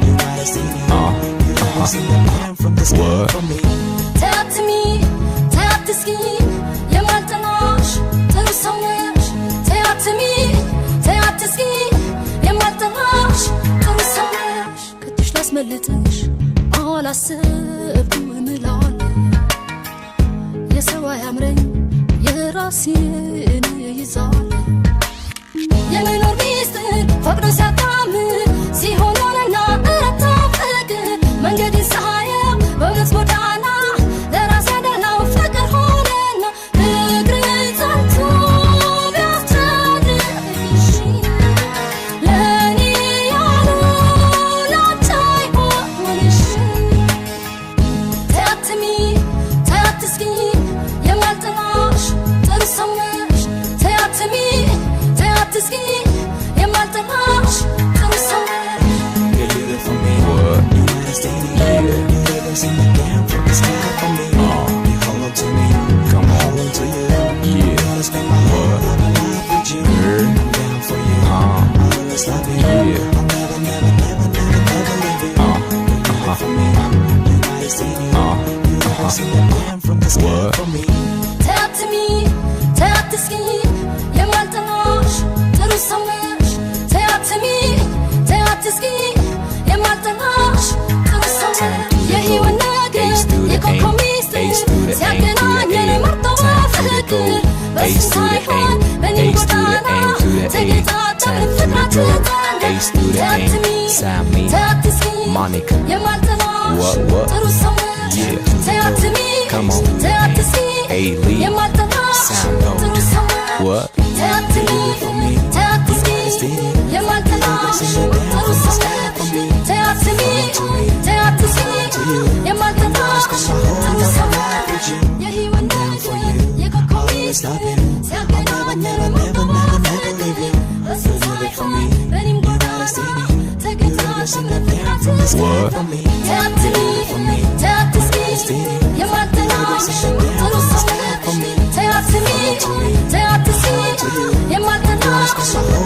G: You my destiny. You haven't seen it down from the sky for me.
F: ተያትሚ ተያትስኪ የማልጠላሽ ጥሩ ሰው ነሽ ተያትሚ ተያትስኪ የማልጠላሽ ጥሩ ሰው ነሽ ከእጅሽ ላስመልጥሽ አላሰብኩም እምላለሁ የሰው አያምረኝ የራሴን ይዛል የመኖር ሚስጥር ፈቅዶ ሲያጣምር ሲሆን ሆነና እረታ ፍቅር መንገድን ሳየው በእውነት ጎዳና ለራሴ ያደላው ፍቅር ሆነና እግሬ ጸንቶ ቢያስጨንቅሽ ለእኔ ያለው ላንቺ አይሆንሽ ተያትሚ ተያትስኪ የማልጠላሽ ጥሩ ሰው ነሽ ተያትሚ ተያትስኪ የማልጠላሽ ጥሩ ሰው ነሽ
G: Yeah, you live for me. What? You my destiny. Yeah. You haven't seen it down from the sky for me. You hold on to me. Come on. Hold on to you. Yeah. Wanna spend my whole life, my life with you. I'm down for you. I'll always love you. Yeah. I'll never, never, never, never, never leave you. You live for me. You my destiny. You haven't seen it down from the sky for me.
F: ተያትሚ ተያትስኪ የማልጠላሽ ጥሩ ሰው ነሽ ተያትሚ ተያትስኪ የማልጠላሽ ጥሩ ሰው ነሽ የህይወት ነገር የኮከብ ሚስጥር ሲያገናኘን መርጦ በፍቅር በሱም ሳይሆን በእኔም ጎዳና ተገጣጠምን ፍቅራችን ጸና ተያትሚ ተያትስኪ የማልጠላሽ ጥሩ ሰው ነሽ ተያትሚ ተያትስኪ የማልጠላሽ ጥሩ ሰው ነሽ ተያትሚ ተያትስኪ የማልጠላሽ ጥሩ ሰው ነሽ ተያትሚ ተያትስኪ የማልጠላሽ ጥሩ ሰው ነሽ የህይወት ነገር የኮከብ ሚስጥር ሲያገናኘን መርጦ በፍቅር በሱም ሳይሆን በእኔም ጎዳና ተገጣጠምን ፍቅራችን ጸና ተያትሚ ተያትስኪ የማልጠላሽ ጥሩ ሰው ነሽ ተያትሚ ተያትስኪ የማልጠላሽ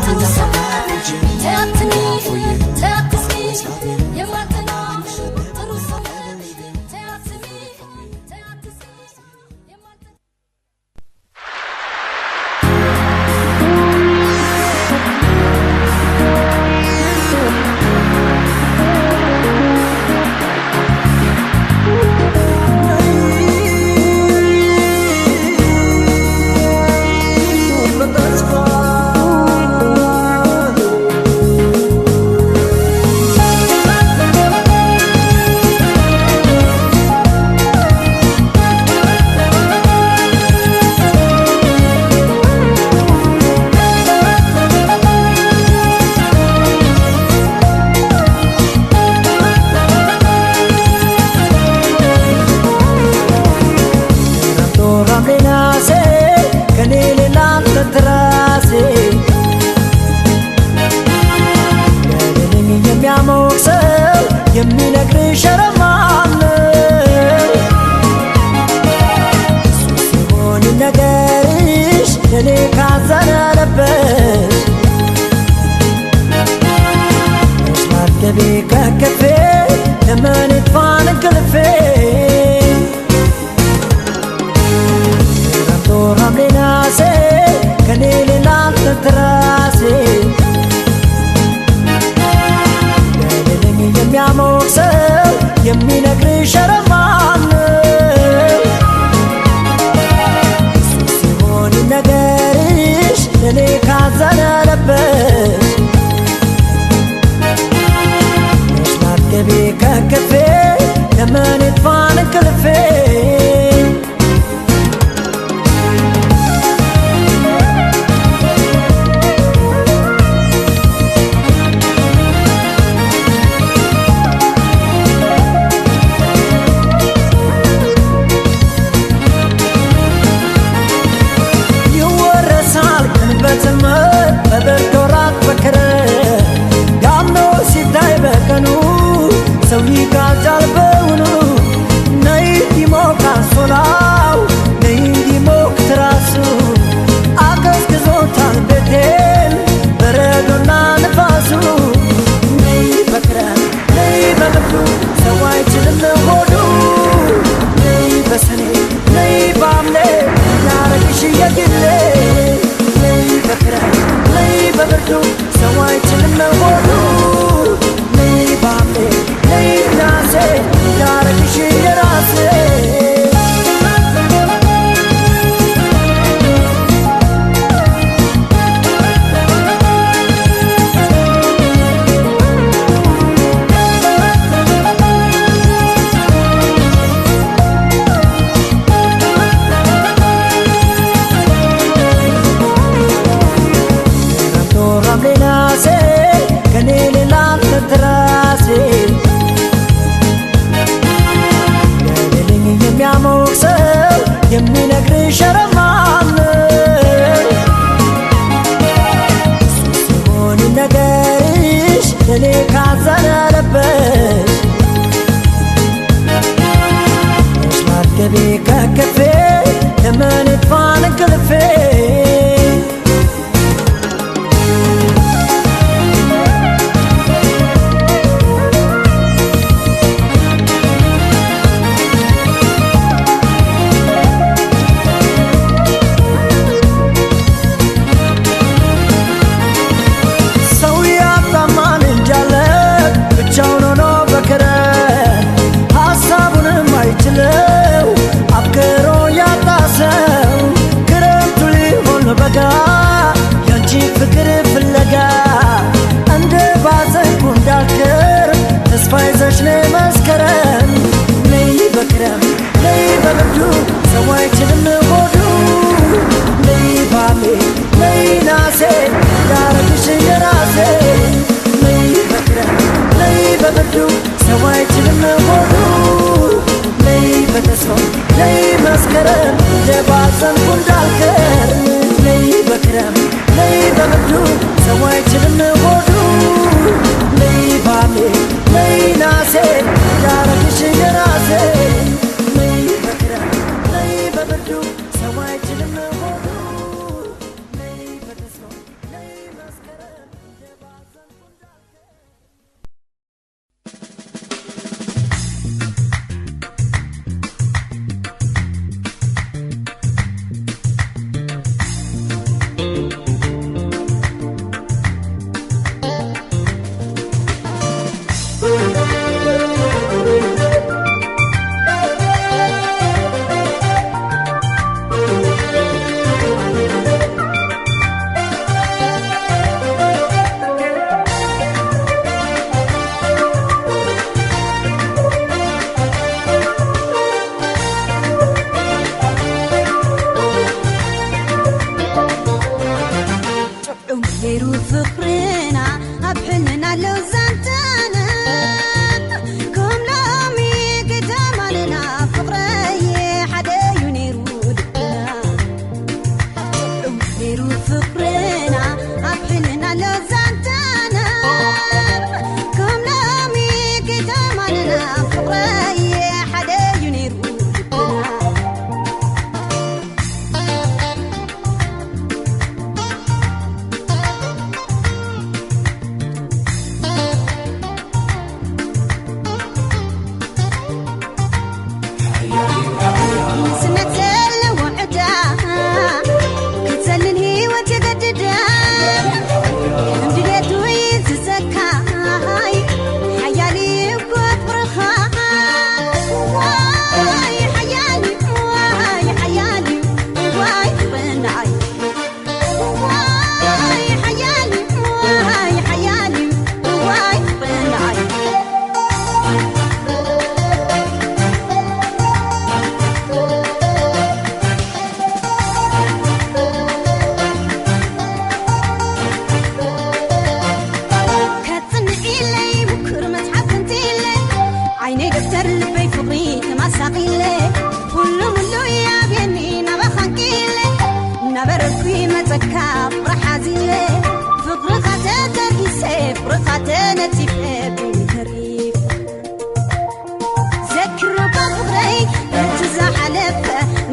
F: ጥሩ ሰው ነሽ ተያትሚ ተያትስኪ የማልጠላሽ ጥሩ ሰው ነሽ ተያትሚ ተያትስኪ የማልጠላሽ
D: በተስፋ የሚነግርሽ ኧረ ማነው? ሲሆን ነገርሽ ለኔ ካዘነ ልብሽ ገቢ ከክፌ ለምን ይጥፋን እንቅልፌ ክረምቱ ሐምሌ ነሐሴ ከኔ ሌላ አልተንተራሴ ለሌለኝ የሚያሞቅ ሰው የሚነግርሽ ኧረ ማነው? ሲሆን ነገርሽ ለኔ ካዘነ ልብሽ ገቢ ከክፌ ለምን ይጥፋን እንቅልፌ ይወረሳል ቀን በዘመን በብርድ ወራት በክረምት ዳምኖ ሲታይ በቀኑ ሰው ይጋጃል በውኑ ነይ እንዲሞቅ አንሶላው ነይ እንዲሞቅ ትራሱ አቀዝቅዞታል ቤቴን በረዶና ንፋሱ ነይ በክረምት ነይ በብርዱ ሰው አይችልም ሆዱ ነይ በሰኔ ነይ በሐምሌ ያረግሽ የግሌ ነይ በክረምት ነይ በብርዱ ሰው አይችልም ሆዱ ነይ በሐምሌ ነይ ናሴ ያረግሽ የራሴ ክረምቱ ሐምሌ ነሐሴ ከኔ ሌላ አልተንተራሴ ለሌለኝ የሚያሞቅ ሰው የሚነግርሽ ኧረ ማነው? ሲሆን ነገርሽ ለኔ ካዘነ ልብሽ ገቢ ከክፌ ለምን ይጥፋን እንቅልፌ ሰው ያጣማን እንጃለ ብቻውን ሆኖ በክረምት ሀሳቡንም አይችለው አፍቅሮ ያጣ ሰው ክረምቱ ሊሆን በጋ ያንቺ ፍቅር ፍለጋ እንደ ባዘንኩ እንዳልክር ተስፋ ይዘሽ ነይ መስከረም ነይ በክረምት ነይ በብርዱ ሰው አይችልም ሆዱ ነይ በሐምሌ ነይ ነሐሴ ያረግሽ የራሴ ነይ በክረምት ነይ በብርዱ ሰው አይችልም ሆዱ ነይ በተስፋ ነይ መስከረም የባዘንኩ እንዳልቀር ነይ በክረምት ነይ በብርዱ ሰው አይችልም ሆዱ ነይ በሐምሌ ነይ ነሐሴ ያረግሽ የራሴ ነይ በክረምት ነይ በብርዱ ሰው አይችልም ሆዱ ነይ በተስፋ ነይ መስከረም የባዘንኩ እንዳልቀር
H: ጥዑም ነይሩ ፍቅርና ኣብ ሕልና ኣለው ዛንታና ከም ሎሚ ከተማንና ፍቅረየ ሓደ እዩ ነይሩ ልብና ጥዑም ነይሩ ፍቅርና ኣብ ሕልና ኣለው ዛንታና ከም ሎሚ ከተማንና ፍቅርኻ ተነፂፈ ተሪፍ ዘክሮ ፍቅረይ እቲ ዝሓለፈ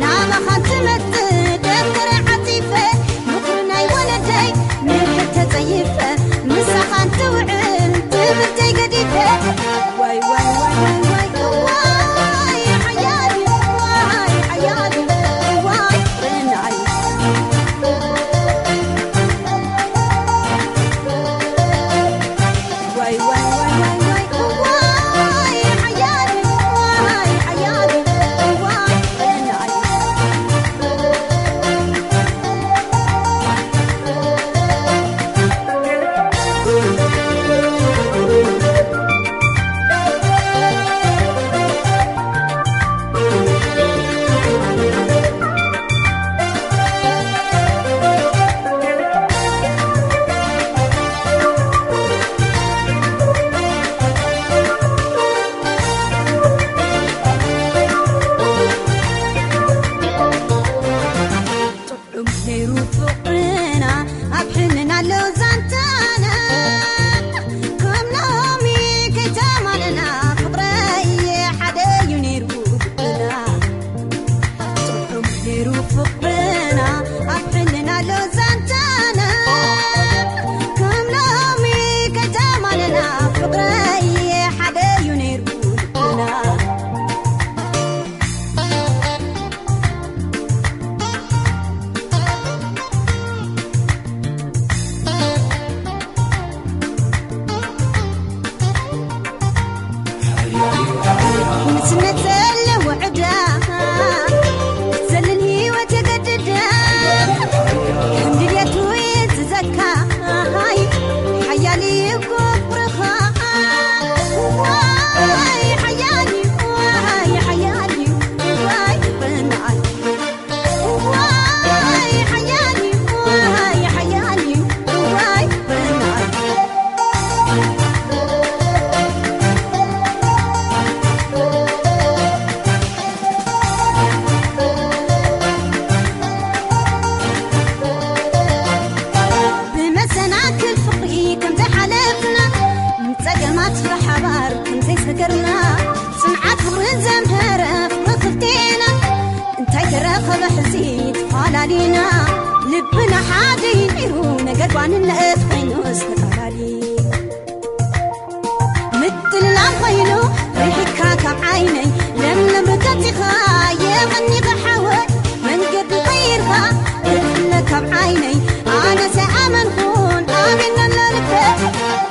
H: ናባኻ ትመፅእ ደፍተረ ዓፂፈ ምኽሪ ናይ ወለደይ ንሕር ተፀይፈ ምሳኻ እንትውዕል ትምህርተይ ገዲፈ ዋይ ዋይ ዋይ ዋይ ዋይ ሓያል ዋይ ሓያል ዋይ ፍቅርናይ ዋይ ዋይ ዋይ ዋይ ዋይ ሓያል ዋይ ሓያል ዋይ ፍቅርናይ ጥዑም ነይሩ ፍቅርና ኣብ ሕልና ኣሎ ዛንታና ከም ሎሚ ከይተማለና ፍቅረይ ሓደ እዩ ነይሩ ልብና ጥዑም ነይሩ ፍቅርና ኣብ ሕልና ኣሎ ዛንታና ከም ሎሚ ከይተማለና ፍቅረይ ሓደ እዩ ነይሩ ልብና ንስነት ዘለዎ ዕዳ ክትዘልል ሂወት የገድዳ ከም ድልየቱ የዝዘካ ሓያል ፍቅርኻ ዋይ ሓያል ዋይ ሓያል ዋይ ፍቅርናይ ዋይ ሓያል ዋይ ሓያል ዋይ ፍቅርናይ ብመሰናክል ፍቅሪ ከምዘይሓለፍና ንፀገማት ብሓባር ከምዘይሰገርና ፅንዓት ፍቅርን ዘምሃረ ፍቅሪ ክልቴና እንታይ ተረኸበ ሕዚ ተፈላለዩና ልብና ሓደ እዩ ነይሩ ነገር ጓንነት ኮይኑ ዝተፈላለዩ ምጥልላም ኮይኑ ሪሕካ ካብ ዓይነይ ለምለም ርገፂኻ የቐኒኸ ሓወይ መንገዲ ቀይርካ ክትፍለ ካብ ዓይነይ ኣነ ሰኣመንኩን ኣሚና ልበ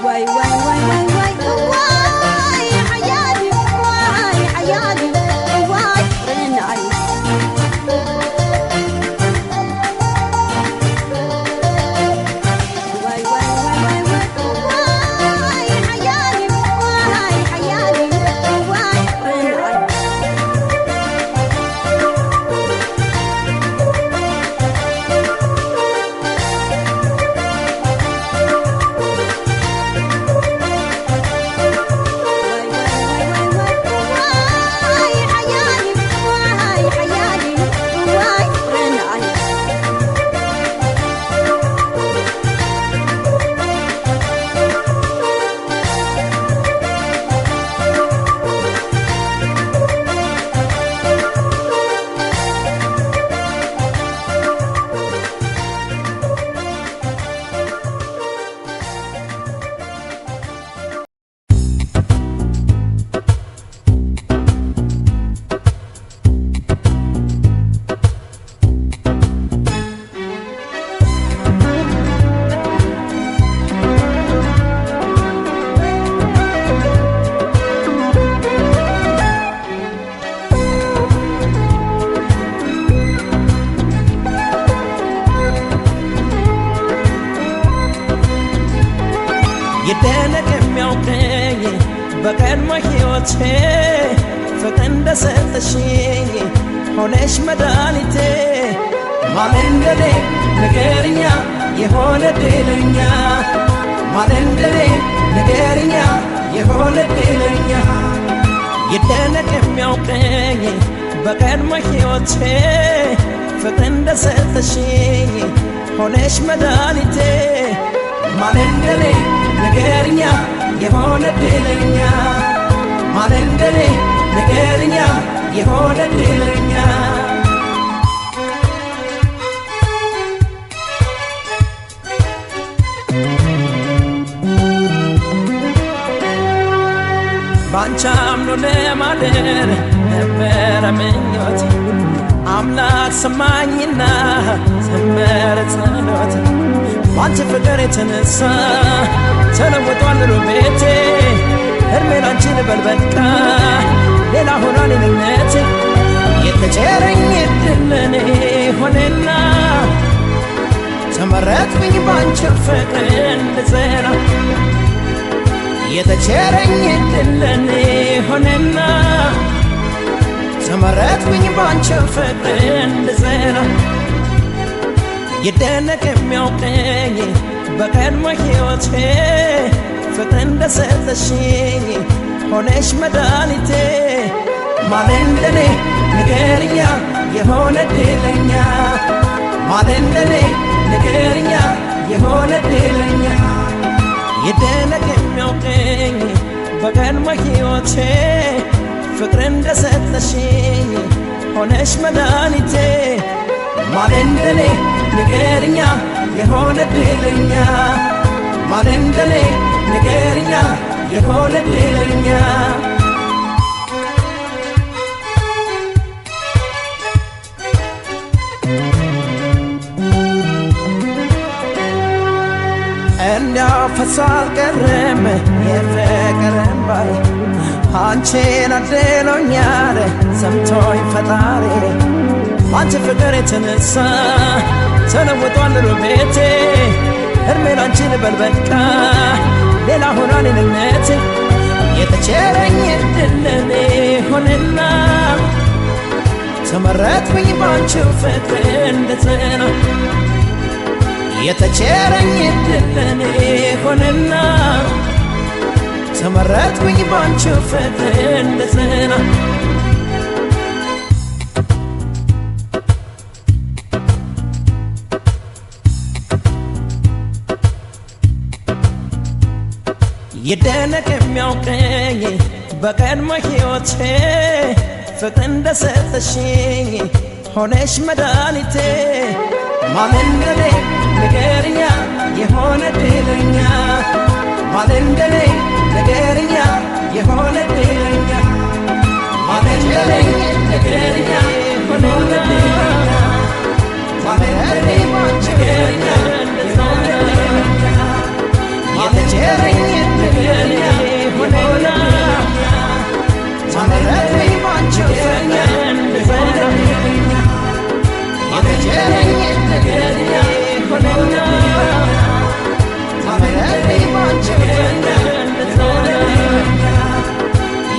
H: ዋይ ዋይ ዋይ ዋይ ዋይ ዋይ ሓያል ዋይ ሓያል ዋይ ፍቅርናይ ዋይ ዋይ ዋይ ዋይ ዋይ ሓያል ዋይ ሓያል ዋይ ፍቅርናይ ዋይ ሓያል ዋይ ሓያል ዋይ ፍቅርናይ
D: ይደነቅ የሚያውቀኝ በቀድሞ ሕይወቴ ፍቅር እንደሰጠሽኝ ሆነሽ መድኃኒቴ ማን እንደኔ ንገሪኛ የሆነ ድለኛ ማን እንደኔ ንገሪኛ የሆነ ድለኛ ይደነቅ የሚያውቀኝ በቀድሞ ሕይወቴ ፍቅር እንደሰጠሽኝ ሆነሽ መድኃኒቴ ማን እንደኔ ንገርኛ የሆነ ድለኛ ማን እንደኔ ንገርኛ የሆነ ድለኛ ባንቺ አምኖ ለማደር ነበረ ምኞቴ አምላክ ሰማኝና ዘመረ ጸሎቴ ባንቺ ፍቅር የተነሳ ተለውጧል ኑሮ ቤቴ እድሜ ላንቺ ልበል በቃ ሌላ ሆኗል እኔነቴ የተቸረኝ እድል ለኔ ሆነና ተመረጥኩኝ ባንቺ ፍቅር እንድጸና የተቸረኝ እድል ለኔ ሆነና ተመረጥኩኝ ባንቺ ፍቅር እንድጸና ይደነቅ የሚያውቀኝ በቀድሞ ሕይወቴ ፍቅር እንደሰጠሽኝ ሆነሽ መድኃኒቴ ማን እንደኔ ንገርኛ የሆነ ድለኛ ማን እንደኔ ንገርኛ የሆነ ድለኛ ይደነቅ የሚያውቀኝ በቀድሞ ሕይወቴ ፍቅር እንደሰጠሽኝ ሆነሽ መድኃኒቴ ማን እንደኔ ንገርኛ የሆነ ድለኛ ማን እንደኔ ንገርኛ የሆነ ድለኛ እንዲያው ፈሶ አልቀረም የፍቅር እምባዬ አንቺን አድሎኛል ሰምቶኝ ፈጣሪ ባንቺ ፍቅር የተነሳ ተለውጧል ኑሮ ቤቴ እድሜ ላንቺ ልበል በቃ ሌላ ሆኗል እኔነቴ የተቸረኝ እድል ለኔ ሆነና ተመረጥኩኝ ባንቺ ፍቅር እንድጸና የተቸረኝ እድል ለኔ ሆነና ተመረጥኩኝ ባንቺ ፍቅር እንድጸና ይደነቅ የሚያውቀኝ በቀድሞ ሕይወቴ ፍቅር እንደሰጠሽኝ ሆነሽ መድኃኒቴ ማን እንደኔ ንገርኛ የሆነ ድለኛ ማን እንደኔ ንገርኛ የሆነ ድለኛ ማን እንደኔ ንገርኛ የሆነ ድለኛ ማን እንደኔ ንገርኛ የሆነ ድለኛ የተቸረኝ እድል ለኔ ሆነና ተመረጥኩኝ ባንቺ ፍቅር እንድጸና የተቸረኝ እድል ለኔ ሆነና ተመረጥኩኝ ባንቺ ፍቅር እንድጸና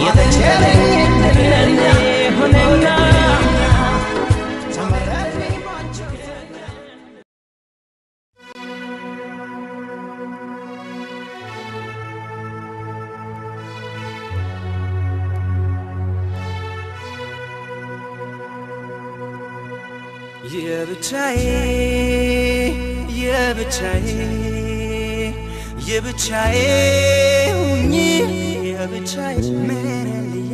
D: የተቸረኝ እድል ለኔ ሆነና ተመረጥኩኝ ባንቺ ፍቅር
I: የብቻዬ የብቻዬ የብቻዬ ሁኚ የብቻዬ ምንልዬ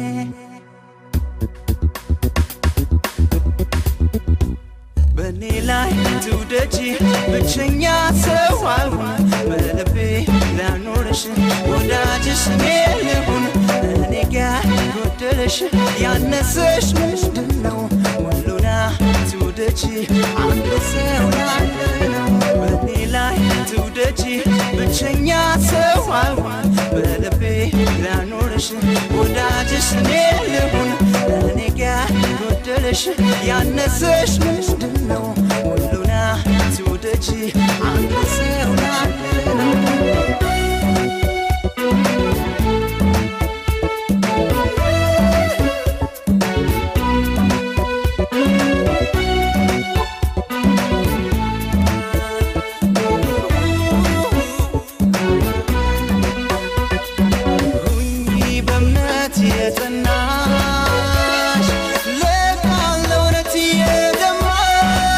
I: በእኔ ላይ ትውደጂ ብቸኛ ሰው አልሆን በልቤ ላኖርሽ ወዳጅሽ እኔ ልሁን እኔ ጋ ጎደለሽ ያነሰሽ ምንድነው ሁሉና ትውደጂ አንድ ሰው ያለነው በእኔ ላይ ትውደጂ ብቸኛ ሰው አልሆን በልቤ ላኖርሽ ወዳጅሽ እኔ ልሁን እኔ ጋ ጎደለሽ ያነሰሽ ምንድነው ሁሉና ትውደጂ አንድ ሰው ያለነው ሁኚ በእምነት የጸናሽ ለቃል ለእውነት የደማሽ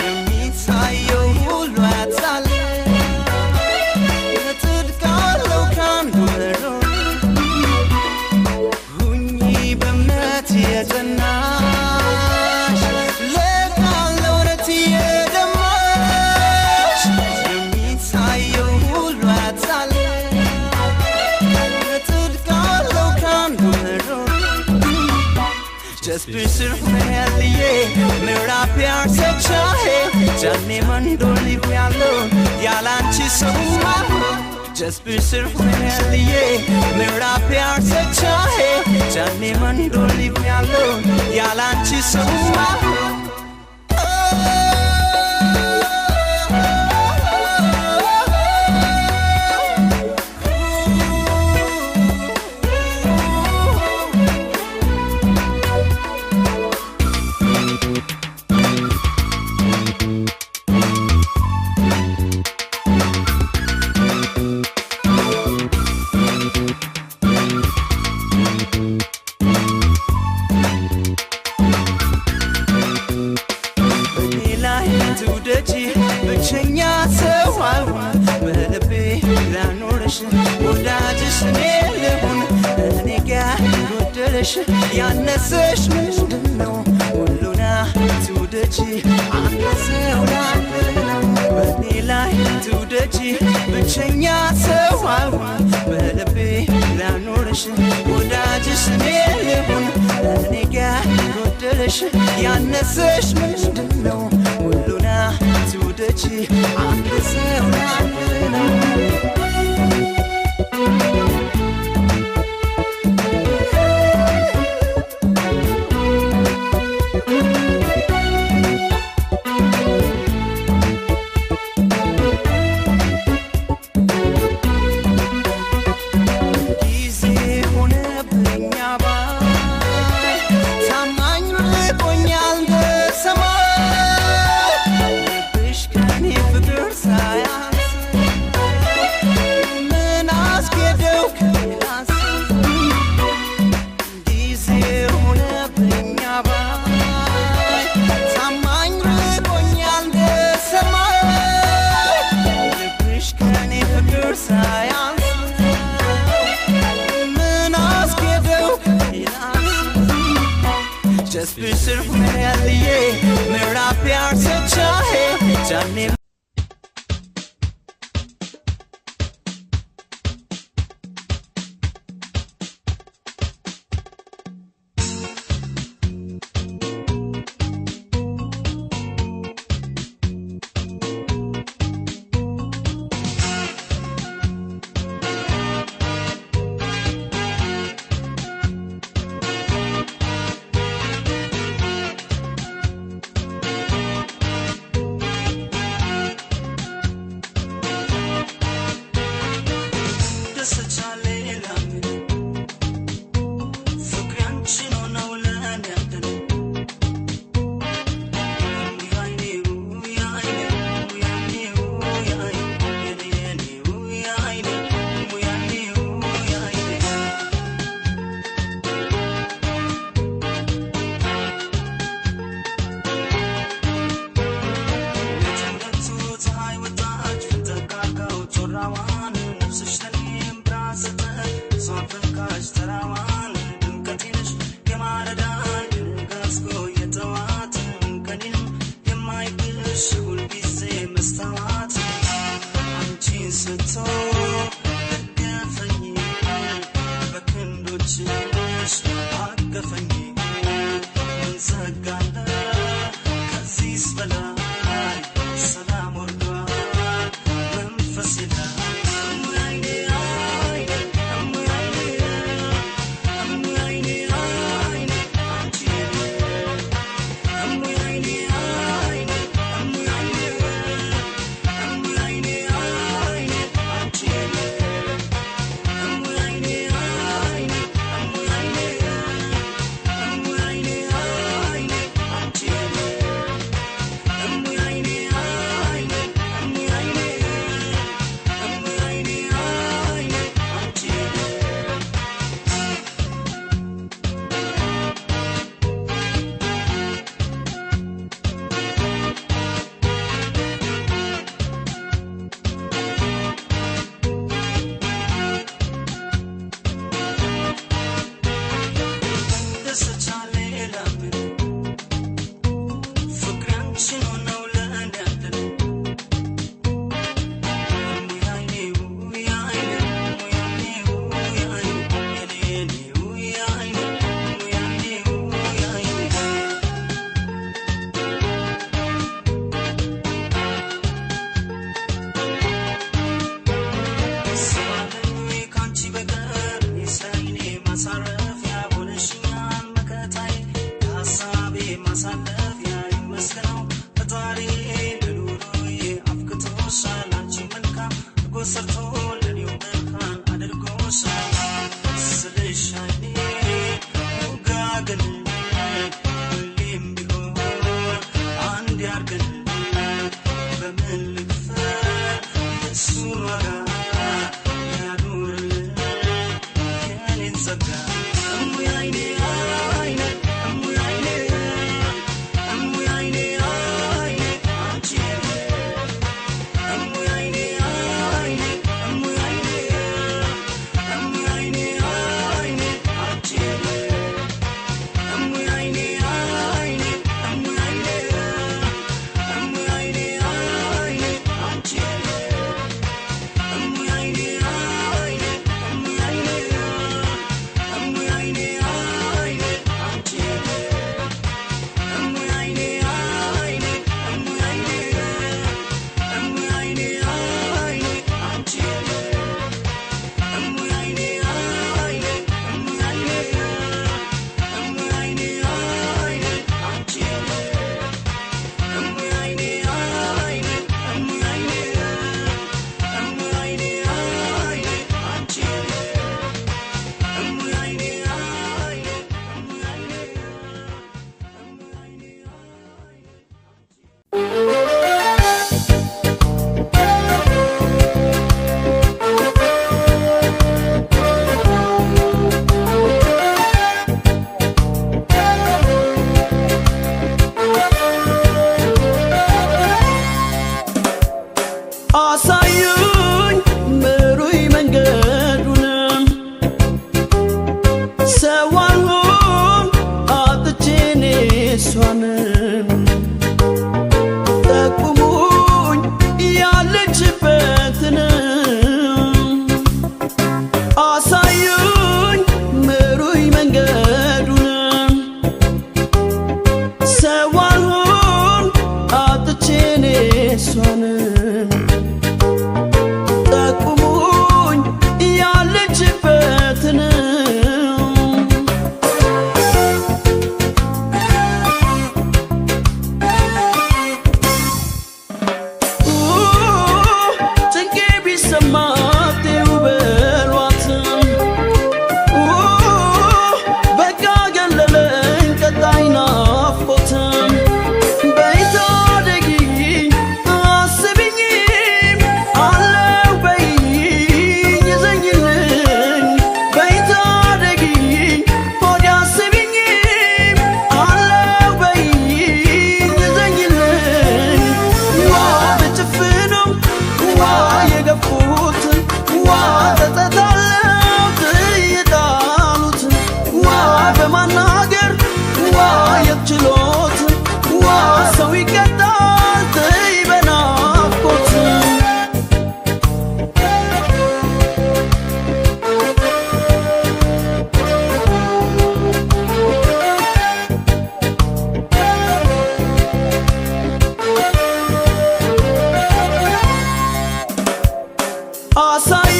I: የሚታየው ሁሉ ያታልልሽ जिस पे सिर्फ मेरे लिए मेरा प्यार सच्चा है जाने मन डोली प्यालो यालांची सहुआ जिस पे सिर्फ मेरे लिए मेरा प्यार सच्चा है जाने मन डोली प्यालो यालांची सहुआ ብቸኛ ሰው በልቤ ላኖርሽ ወዳጅሽ እኔ ልሁን እኔ ጋ ጎደለሽ ያነሰሽ ምንድነው ሁሉና ትውደጂ አንድ ሰው ላንድ ነው በእኔ ላይ ትውደጂ ብቸኛ ሰው በልቤ ላኖርሽ ወዳጅሽ እኔ ልሁን እኔ ጋ ጎደለሽ ያነሰሽ ምንድነው ሁሉና ትውደጂ አንድ ሰው ላንድ ነው ጊዜ ሆነብኝ አባይ ታማኝ ርቆኛል በሰማይ ልብሽ ከኔ ፍቅር ሳያንስ ምን አስኬደው ከሌላ ጊዜ ሆነብኝ አባይ ታማኝ ርቆኛል በሰማይ ልብሽ ከኔ ፍቅር ሳያንስ ምን አስኬደው ከሌላ जिस पे सिर्फ मेरे लिए मेरा प्यार सच्चा है जाने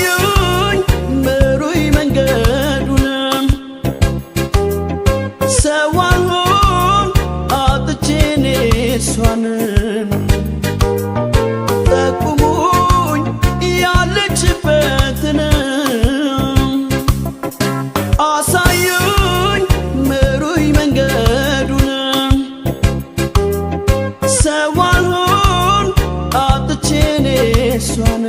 I: አሳዩኝ ምሩኝ መንገዱን ሰው አልሆን አጥቼ እኔ እሷን ጠቁሙኝ ያለችበትን አሳዩኝ ምሩኝ መንገዱን ሰው አልሆን አጥቼ እኔ እሷን።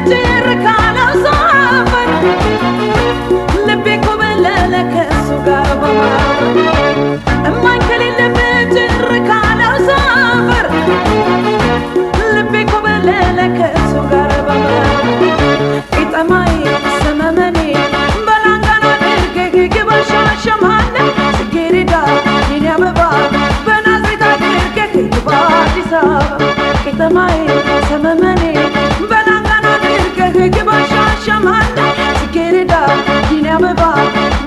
J: ጭር ካለው ሰፈር ልቤ ኮበለለ ከእሱ ጋር በማር እማኝ ከሌለበት ጭር ካለው ሰፈር ልቤ ኮበለለ ከእሱ ጋር በማር ቂጠማዬ ሰመመኔ በላንጋና አድርገህ ግባ ሻሸማኔ ጽጌረዳ የኔ አበባ በናዝሬት አድርገህ ግባ አዲስ አበባ ቂጠማዬ ሰመመኔ በላንጋና አድርገህ ግባ ሻሸማኔ ጽጌረዳ የኔ አበባ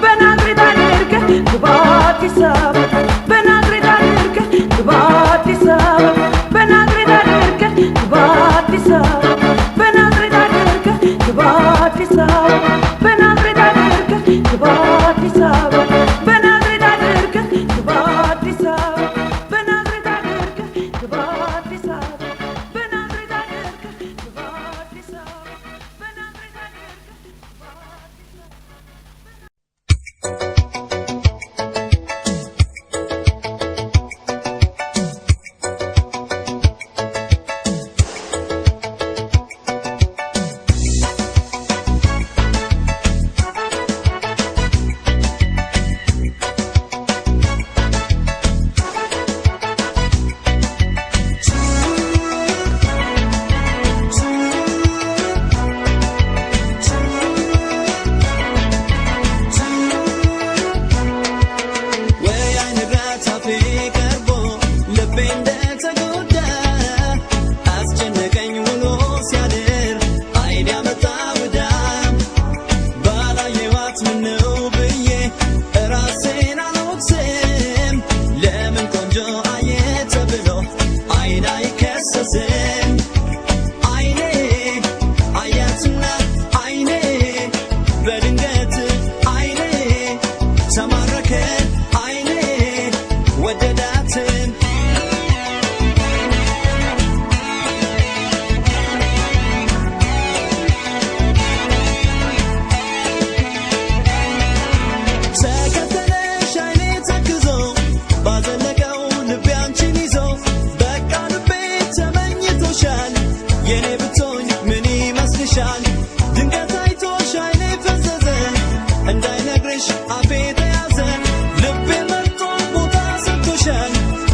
J: በናዝሬት አድርገህ ግባ አዲስ አበባ በናዝሬት አድርገህ ግባ አዲስ አበባ በናዝሬት አድርገህ ግባ አዲስ አበባ በናዝሬት አድርገህ ግባ አዲስ አበባ በናዝሬት አድርገህ ግባ አዲስ አበባ በናዝሬት አድርገህ ግባ አዲስ አበባ በናዝሬት አድርገህ ግባ አዲስ አበባ በናዝሬት አድርገህ ግባ አዲስ አበባ በናዝሬት አድርገህ ግባ አዲስ አበባ።
I: ወይ አይንብረት አፌ ቀርቦ ልቤ እንደተጎዳ አስጨነቀኝ ውሎ ሲያድር አይን ያመጣ ውዳ ባላየኋት ምነው ብዬ ራሴን አልወቅስም። ለምን ቆንጆ አየ ተብሎ አይን አይከሰስም። አይኔ አያትና አይኔ በድንገት አይኔ ተማረከ አይኔ ወደዳትን። ተከተለሽ አይኔ ተክዞ ባዘለቀው ልቤ አንቺን ይዞ በቃ ልቤ ተመኝቶሻል የኔ ብትሆኝ ምን ይመስልሻል? ድንገት አይቶሽ አይኔ ፈዘዘ እንዳይነግርሽ አፌ ተያዘ ልቤ መርጦ ቦታ ሰጥቶሻል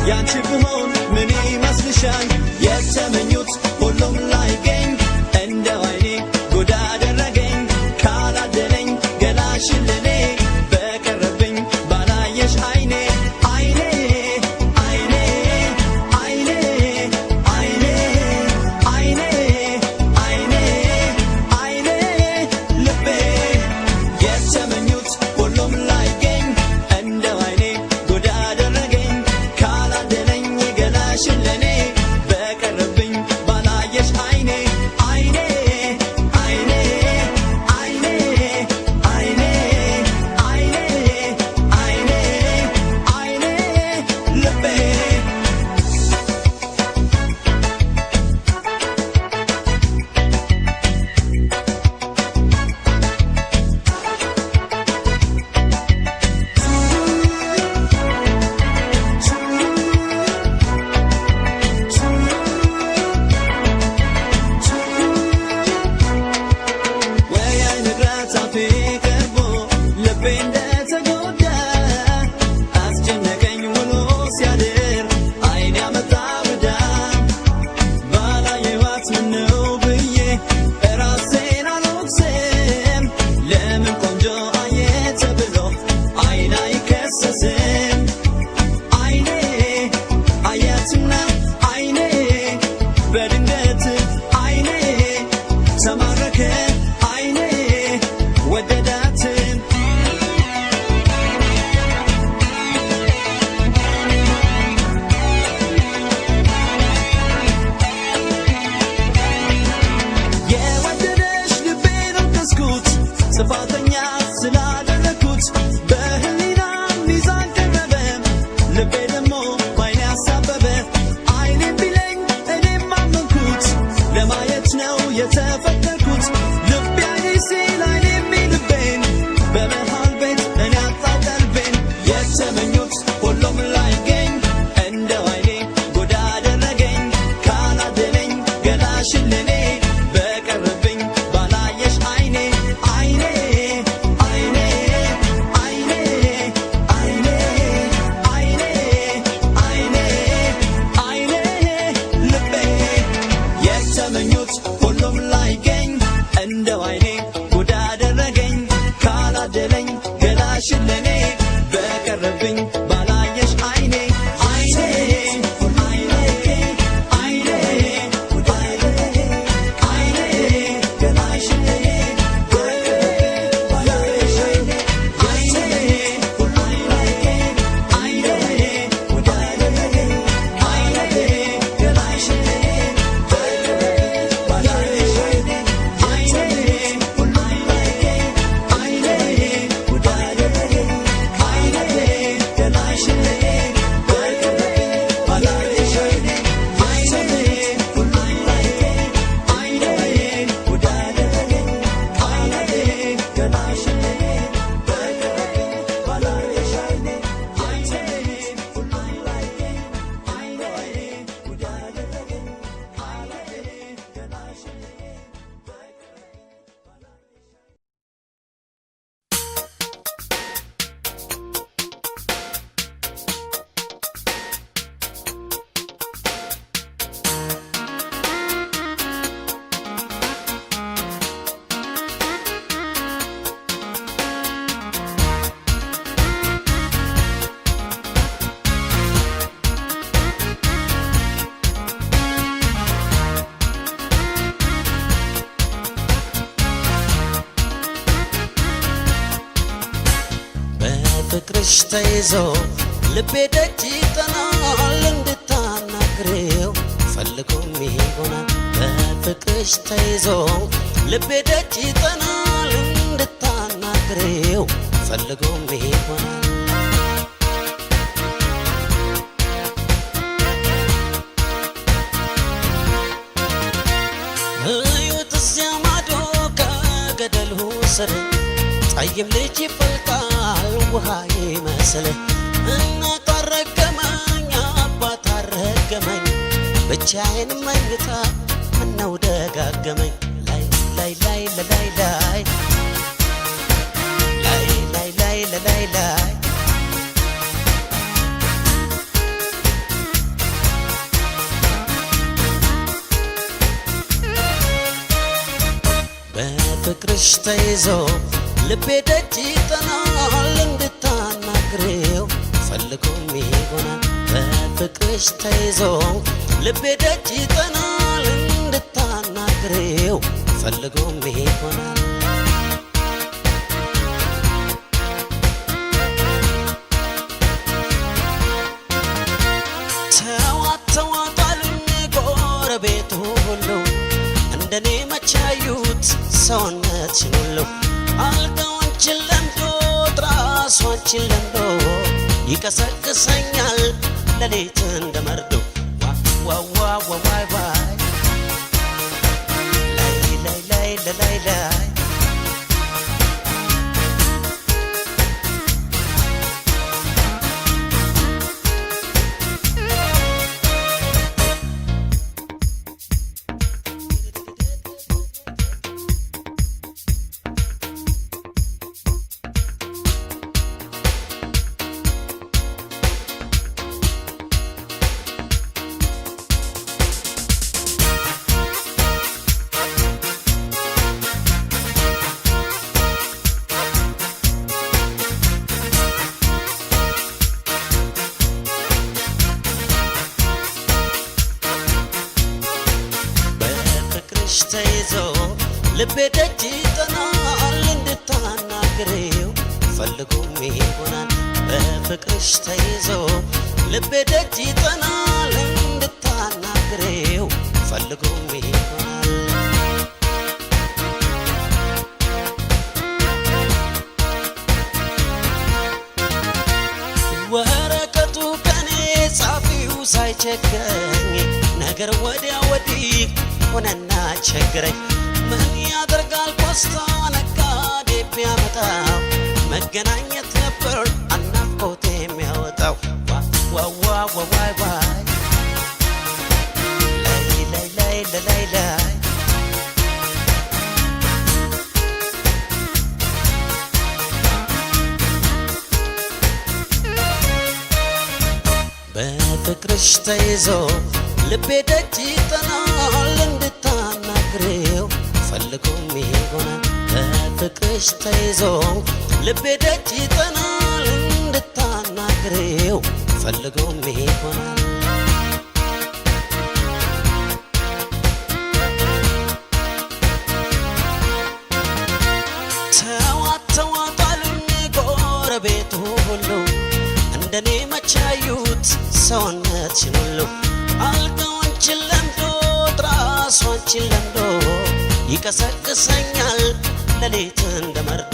I: ያንቺ ብሆን ምን ይመስልሻል? የተመኙት ሁሉም ላይገኝ እንደው አይኔ ጎዳ አደረገኝ ካላደለኝ ገላሽን ለኔ በቀረብኝ ባላየሽ አይኔ አይኔ አይኔ አይኔ አይኔ አይኔ አይኔ አይኔ ልቤ የተመኙት ሁሉም ላይገኝ እንደው አይኔ ጎዳ አደረገኝ ካላደለኝ ገላሽን ለኔ በቀረብኝ ባላየሽ አይኔ አይኔ አይኔ አይኔ አይኔ አይኔ አይኔ አይኔ ልቤ። ወይ አይንግራት አፌ ቀርቦ ልቤ እንደተጎዳ አስጨነቀኝ ውሎ ሲያድር አይን ያመጣ ውዳ ባላየኋት ምነው ብዬ ራሴን አልወቅስም። ለምን ቆንጆ አየ ተብሎ አይን አይከሰስም። አይኔ አያትና አይኔ በድንገት አይኔ ተማረከ አይኔ ወደዳትን። የወደደሽ ልቤን ወቀስኩት ጥፋተኛ ስላደረኩት በህሊና ሚዛን ቀረበ ልቤ ደግሞ ባይኔ አሳበበ አይኔም ቢለኝ እኔም አመንኩት ለማየት ነው የተፈጠርኩት ልቤ አይኔ ሲል አይኔ የሚልቤን በመሃል ቤት እኔ አጣው ቀልቤን የተመኙት ሁሉም ላይገኝ እንደው አይኔ ጎዳ አደረገኝ ካላደለኝ ገላሽን ለኔ በቀረብኝ ሁሉም ላይገኝ እንደው አይኔ ጉድ አደረገኝ ካላደለኝ ገላሽን ለኔ በቀረብኝ ባላየሽ አይኔ አይኔ አይኔ አይኔ ገላሽን ለኔ በቀረብኝ ባላየሽ አይኔ አይኔ ሁሉም ላይገኝ አይኔ ጉድ አደረገኝ አይኔ ገላሽን ለኔ በቀረብኝ ባላየሽ አይኔ አይኔ ሁሉም ላይገኝ አይኔ ጉድ አደረገኝ አይኔ ገላሽን ለኔ በቀረብኝ ባላየሽ አይኔ አይኔ ሁሉም ላይገኝ አይኔ ጉድ አደረገኝ አይኔ ገላሽን ለኔ በቀረብኝ ባላየሽ አይኔ አይኔ ሁሉም ላይገኝ አይኔ ጉድ አደረገኝ አይኔ ገላሽን ለኔ
A: በፍቅርሽ ተይዞ ልቤ ደጅ ይጠናል እንድታናግሬው ፈልጎም ይሆናል። በፍቅርሽ ተይዞ ልቤ ደጅ ይጠናል እንድታናግሬው ፈልጎም ይሆናል። እዩት እዚያ ማዶ ከገደሉ ስር ጠይም ልጅ ይፈልቃል ውሃ ይመስል። እናት አረገመኝ አባት አረገመኝ ብቻዬን መኝታ ምነው ደጋገመኝ። ላይ ላይ ላይ ላይ ላይ ላይ ላይ ላይ ላይ ላይ በፍቅርሽ ተይዞ ልቤ ደጅ ይጠናል እንድታናግሬው ፈልጎም ይሆናል። በፍቅርሽ ተይዞ ልቤ ደጅ ይጠናል እንድታናግሬው ፈልጎም ይሆናል። ተዋት ተዋት አሉኝ ጎረቤቱ ሁሉ እንደኔ መቻዩት ሰውነትሽን ሁሉ አልጋው አንቺን ለምዶ ትራሱ አንቺን ለምዶ ይቀሰቅሰኛል ሌሊት እንደ መርዶ። ዋ ዋ ዋ ዋይ ዋይ ላይ ላይ ላይ ላይ ላይ በፍቅርሽ ተይዞ ልቤ ደጅ ይጠናል እንድታናግሬው ፈልጎም ይሆናል። በፍቅርሽ ተይዞ ልቤ ደጅ ይጠናል እንድታናግሬው ፈልጎም ይሆናል። ወረቀቱ ከኔ ጻፊው ሳይቸግረኝ ነገር ወዲያ ወዲህ ሆነና ቸግረኝ። ምን ያደርጋል ፖስታ ነጋዴ ቢያመጣው መገናኘት ነበር አናፍቆት የሚያወጣው። ዋ ዋ ዋ ዋይ ዋይ ላይ ላይ ላይ ላይ ላይ በፍቅርሽ ተይዞ ልቤ ደጅ ይጠናል እንድታናግሬው በፍቅርሽ ተይዞ ልቤ ደጅ ይጠናል እንድታናግሬው ፈልጎም ይሆናል። ተዋት ተዋት አሉኝ ጎረቤቱ ሁሉ፣ እንደኔ መቻዩት ሰውነትሽን ሁሉ። አልጋው አንቺን ለምዶ ትራሱ አንቺን ለምዶ ይቀሰቅሰኛል ሌሊት እንደ መርዶ።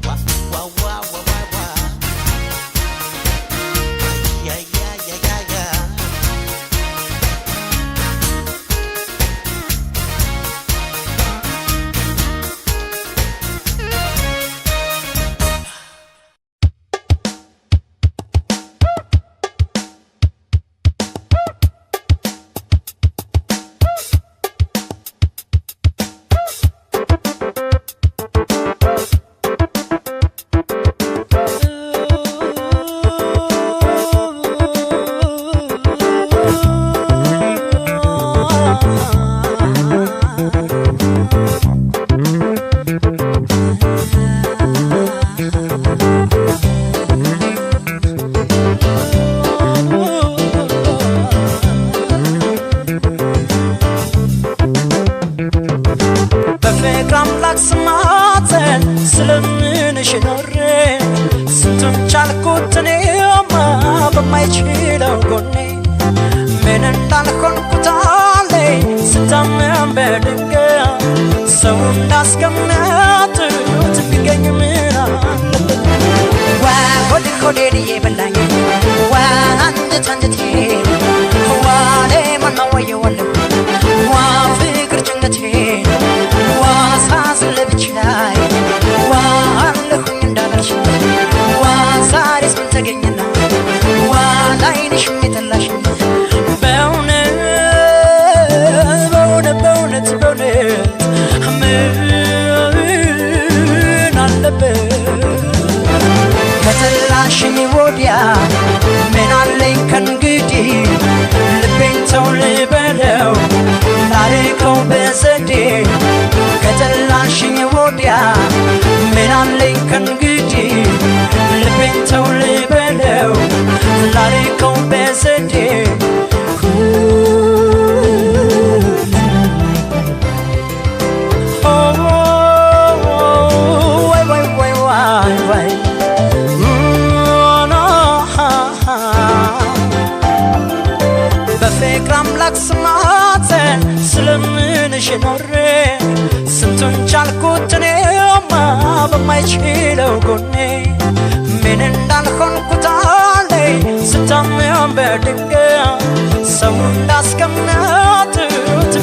A: ዋ ዋ ዋ ዋ ዋ ዋ አያያያያያ።
D: በፍቅር አምላክ ስማጸን ስለምንሽ ኖሬ ስንቱን ቻልኩት እኔማ በማይችለው ጎኔ። ምን እንዳልሆንኩት አለኝ ስታመም በድንገት ሰው እንዳስቀመጡት ቢገኝ ምን አለበት? ዋ ሆድ ሆዴን እየበላኝ፣ ዋ አንጀት አንጀቴን፣ ዋ ለማን ወየዋለሁ፣ ዋ ፍቅር ጭንቀቴን፣ ዋ ሳዝን ለብቻዬ፣ ዋ አለሁኝ እንዳላልሽ፣ ዋ ዛሬስ ምን ተገኘና ዋ ላይንሽ የጠላሽ? በእውነት በእውነት በእውነት በእውነት ምን አለበት ከጠላሽኝ ወዲያ? ምን አለኝ ከእንግዲህ? ልቤን ተው ልበለው ላርቀው በዘዴ። ከጠላሽኝ ወዲያ ምን አለኝ ከእንግዲህ? ልቤን ተው ልበለው ላርቀው በዘዴ። ዋይ ዋይ ዋይ ዋይ ዋይ በፍቅር አምላክ ስማጸን ስለምንሽ ኖሬ ስንቱን ቻልኩት እኔማ በማይችለው ጎኔ። ምን እንዳልሆንኩት አለኝ ስታመም በድንገት ሰው እንዳስቀመጡት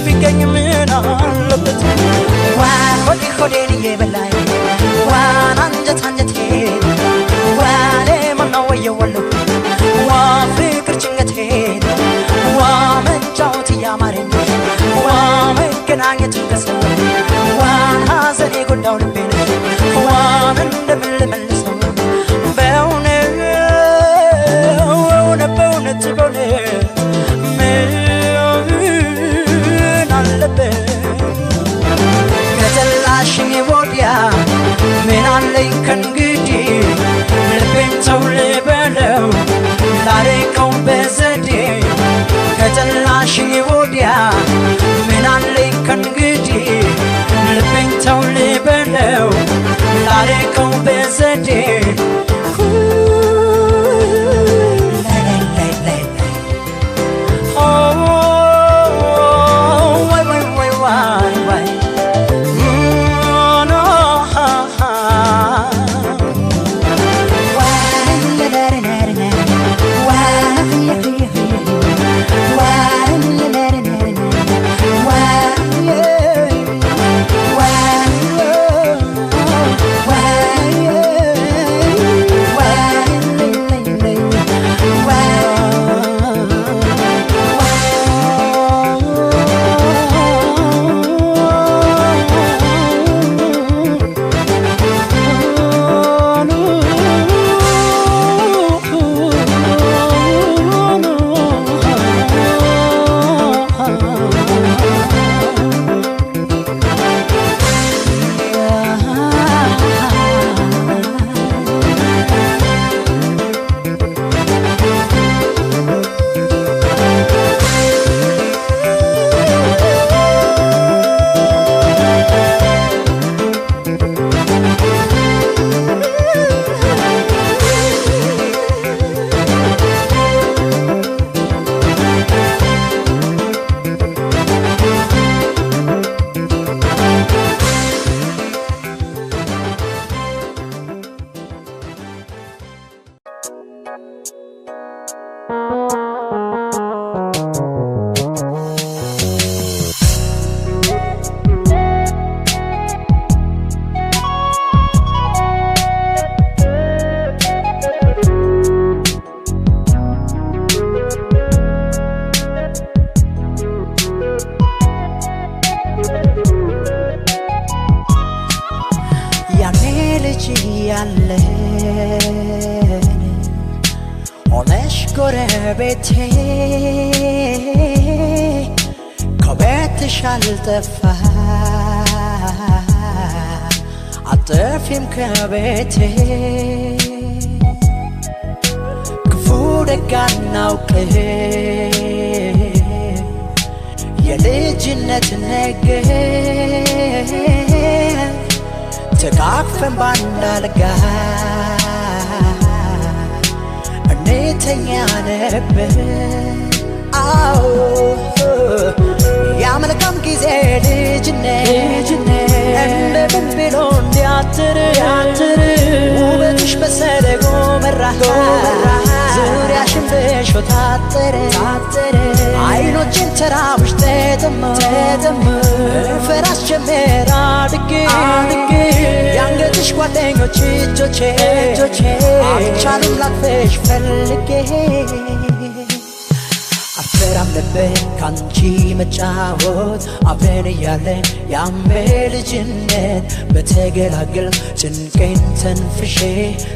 D: ቢገኝ ምን አለበት? ዋ ሆዴ ሆዴን እየበላኝ፣ ዋን አንጀት አንጀቴን፣ ዋ ለማን ወየወለሁ፣ ዋ ፍቅር ጭንቀቴን፣ ዋ መጫወት እያማረኝ፣ ዋ መገናኘት ከሰው፣ ዋ ሐዘን የጎዳው ልቤን ዋን እንደምን ልመልሰው? በእውነት በእውነት በእውነት በእውነት ምን አለበት ከጠላሽኝ ወዲያ? ምን አለኝ ከእንግዲህ? ልቤን ተው ልበለው ላርቀው በዘዴ። ከጠላሽኝ ወዲያ ምን አለኝ ከእንግዲህ? ልቤን ተው ልበለው ላርቀው በዘዴ። ላይ ላይ ላይ ላይ ዋይ ዋይ ዋይ ዋይ ዋይ ኖ Why? ልጅ እያለን ሆነሽ ጎረቤቴ ከቤትሽ አልጠፋ አጠፊም ከቤቴ ክፉ ደግ አናውቅም የልጅነት ነገር ተቃቅፈን ባንድ አልጋ እንተኛ ነበር። አዎ ያ መልካም ጊዜ ልጅነት እንደምን ብሎ እንዲያትር ውበትሽ በሰለ ጎመራ ዙሪያሽን በእሾህ ታጠረ አይኖችን ተራብሽ ተጠሙ ፈራሽ ጀመር አድጌ የአንገትሽ ጓደኞች እጆቼ አልቻሉም ላቅፍሽ ፈልጌ አልፈራም ነበር ካንቺ መጫወት አብረን እያለን ያን በልጅነት በተገላገል ጭንቄን ተንፍሼ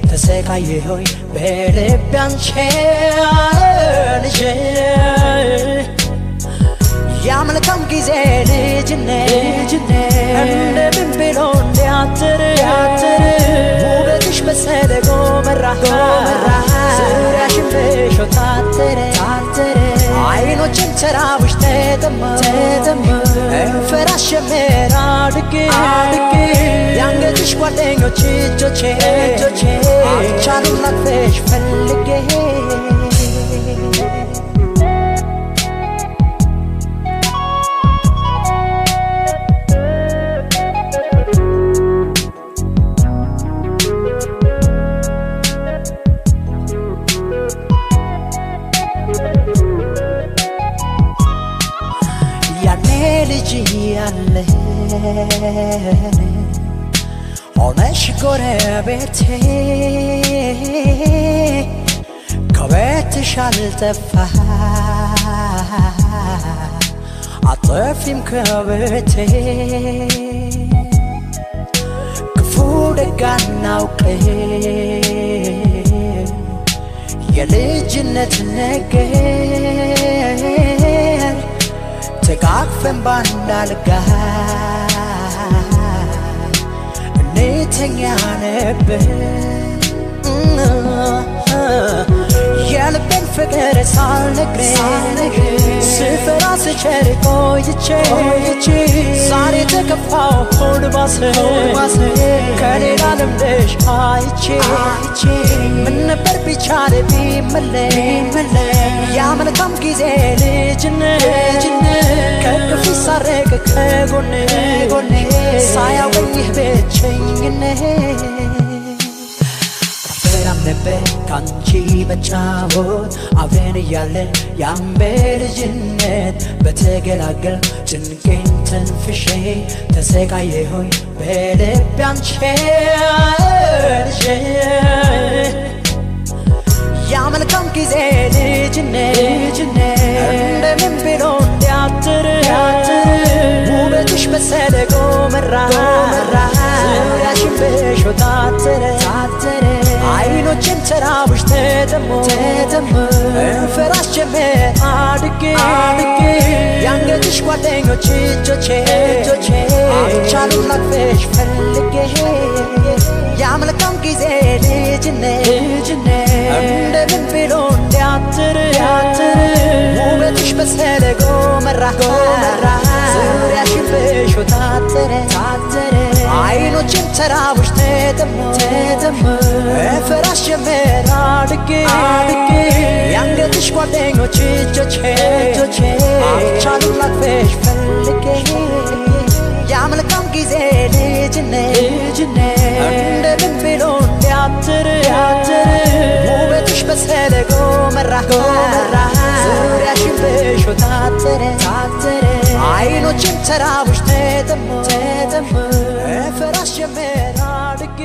D: ተሰቃየሁኝ በልቤ አንቺን ይዤ ያ መልካም ጊዜ ልጅነት እንደምን ብሎ እንዲያትር ውበትሽ በሰለ ጎመራ ዙሪያሽን በእሾህ ታጠረ አይኖችን ተራብሽ ተጠሙ ፈራሽ ጀመር አድጌ የአንገትሽ ጓደኞች እጆቼ አልቻሉም ላቅፍሽ ፈልጌ ያኔ ልጅ እያለን ሆነሽ ጎረቤቴ ከቤትሽ አልጠፋ አጠፊም ከቤቴ ክፉ ደግ አናውቅም የልጅነት ነገር ተቃቅፈን ባንድ አልጋ እንተኛ ነበር። የልቤን ፍቅር ሳልነግርሽ ስፈራ ስቸር ቆይቼ ዛሬ ተከፋው ሆድ ባሰ ከሌላ ልምደሽ አይቼ ምን ነበር ቢቻል ቢመለስ ያ መልካም ጊዜ ልጅነት ከእቅፍሽ ሳርቅ ከጎኔ ሳያውቀኝ ይህ ብቸኝነት አልፈራም ነበር ካንቺ መጫወት አብረን እያለን ያን በልጅነት በተገላገል ጭንቄን ተንፍሼ ተሰቃየሁኝ በልቤ አንቺን ይዤ ያ መልካም ጊዜ ልጅነት እንደምን ብሎ እንዲያትር ውበትሽ በሰለ ጎመራ ዙሪያሽን በእሾህ ታጠረ አይኖችን ተራብሽ ተጠሙ ፈራሽ ጀመር አድጌ የአንገትሽ ጓደኞች እጆቼ አልቻሉም ላቅፍሽ ፈልጌ ያ መልካም ጊዜ ልጅነት እንደምን ብሎ እንዲያትር ውበትሽ በሰለ ጎመራ ዙሪያሽን በእሾህ ታጠረ አይኖችን ተራብሽ ተጠሙ ፈራሽ ጀመር አድጌ የአንገትሽ ጓደኞች እጆቼ አልቻሉም ላቅፍሽ ፈልጌ ያ መልካም ጊዜ ልጅነት እንደምን ብሎ እንዲያትር ውበትሽ በሰለ ጎመራ ዙሪያሽን በእሾህ ታጠረ አይኖችን ተራብሽ ተጠሙ ፈራሽ ጀመር አድጌ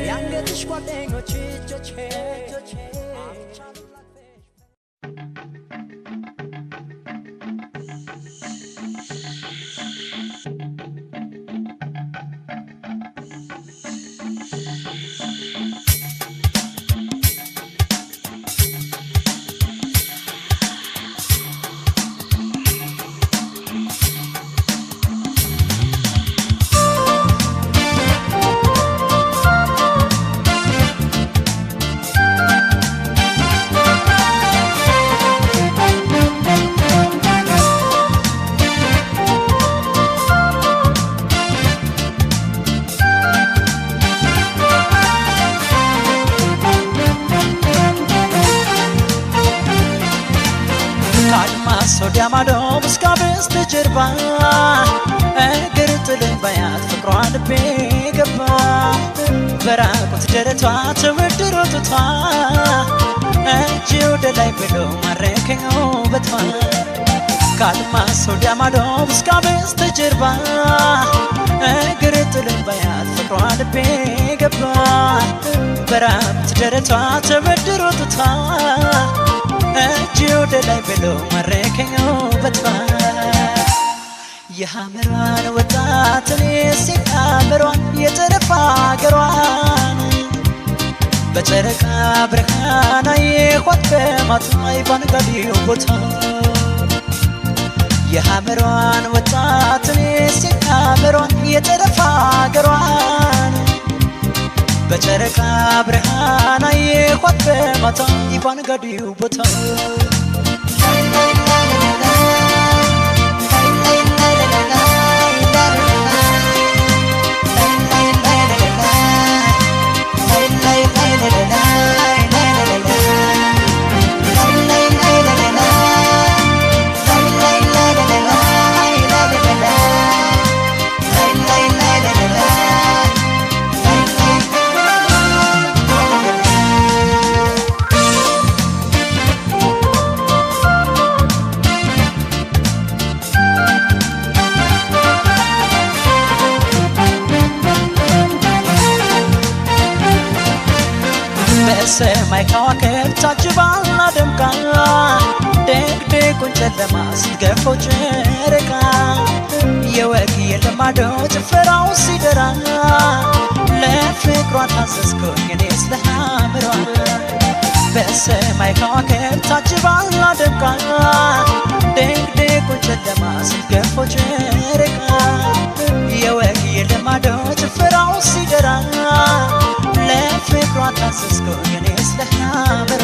D: የአንገትሽ ጓደኞች እጆቼ አልቻሉም ላቅፍሽ
I: ወዲያ ማዶ እስከ በስተጀርባ እግር ጥሎኝ ባያት ፍቅሯ ልቤ ገባ። በራቁት ደረቷ ተወድሮ ጡቷ እጅ ወደ ላይ ብሎ ማረከኝ ውበቷ። ከአድማስ ወዲያ ማዶ እስከ በስተጀርባ እግር ጥሎኝ ባያት ፍቅሯ ልቤ ገባ። በራቁት ደረቷ ተወድሮ ጡቷ እጅ ወደ ላይ ብሎ ማረከኝ ውበቷ። የሐመሯን ወጣት እኔ ሴት ሐመሯን የጠረፍ አገሯን በጨረቃ ብርሃን አየኋት በማታ ባንጋዲው ቦታ። የሐመሯን ወጣት እኔ ሴት ሐመሯን የጠረፍ አገሯን በጨረቃ ብርሃን አየኋት በማታ ባንጋዲው ቦታ። በሰማይ ከዋክብት ታጅባና ደምቃ ድቅድቁን ጨለማ ስትገፈው ጨረቃ የወግ የልማዶ ጭፈራው ሲደራ ለፍቅሯ ታዘዝኩኝ እኔስ ለሐመሯ። በሰማይ ከዋክብት ታጅባና ደምቃ ድቅድቁን ጨለማ ስትገፈው ጨረቃ የወግ የልማዶ ጭፈራው ሲደራ ለፍቅሯ ታዘዝኩኝ እኔስ ለሐመሯ።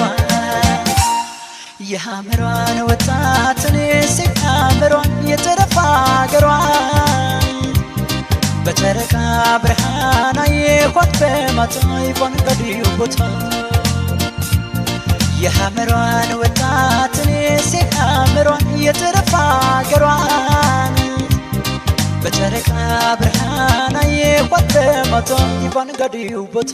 I: የሐመሯን ወጣት እኔ ሴት ሐመሯን የጠረፍ አገሯን በጨረቃ ብርሃን አየኋት በማታ ባንጋዲው ቦታ። የሐመሯን ወጣት እኔ ሴት ሐመሯን የጠረፍ አገሯን በጨረቃ ብርሃን አየኋት በማታ ባንጋዲው ቦታ።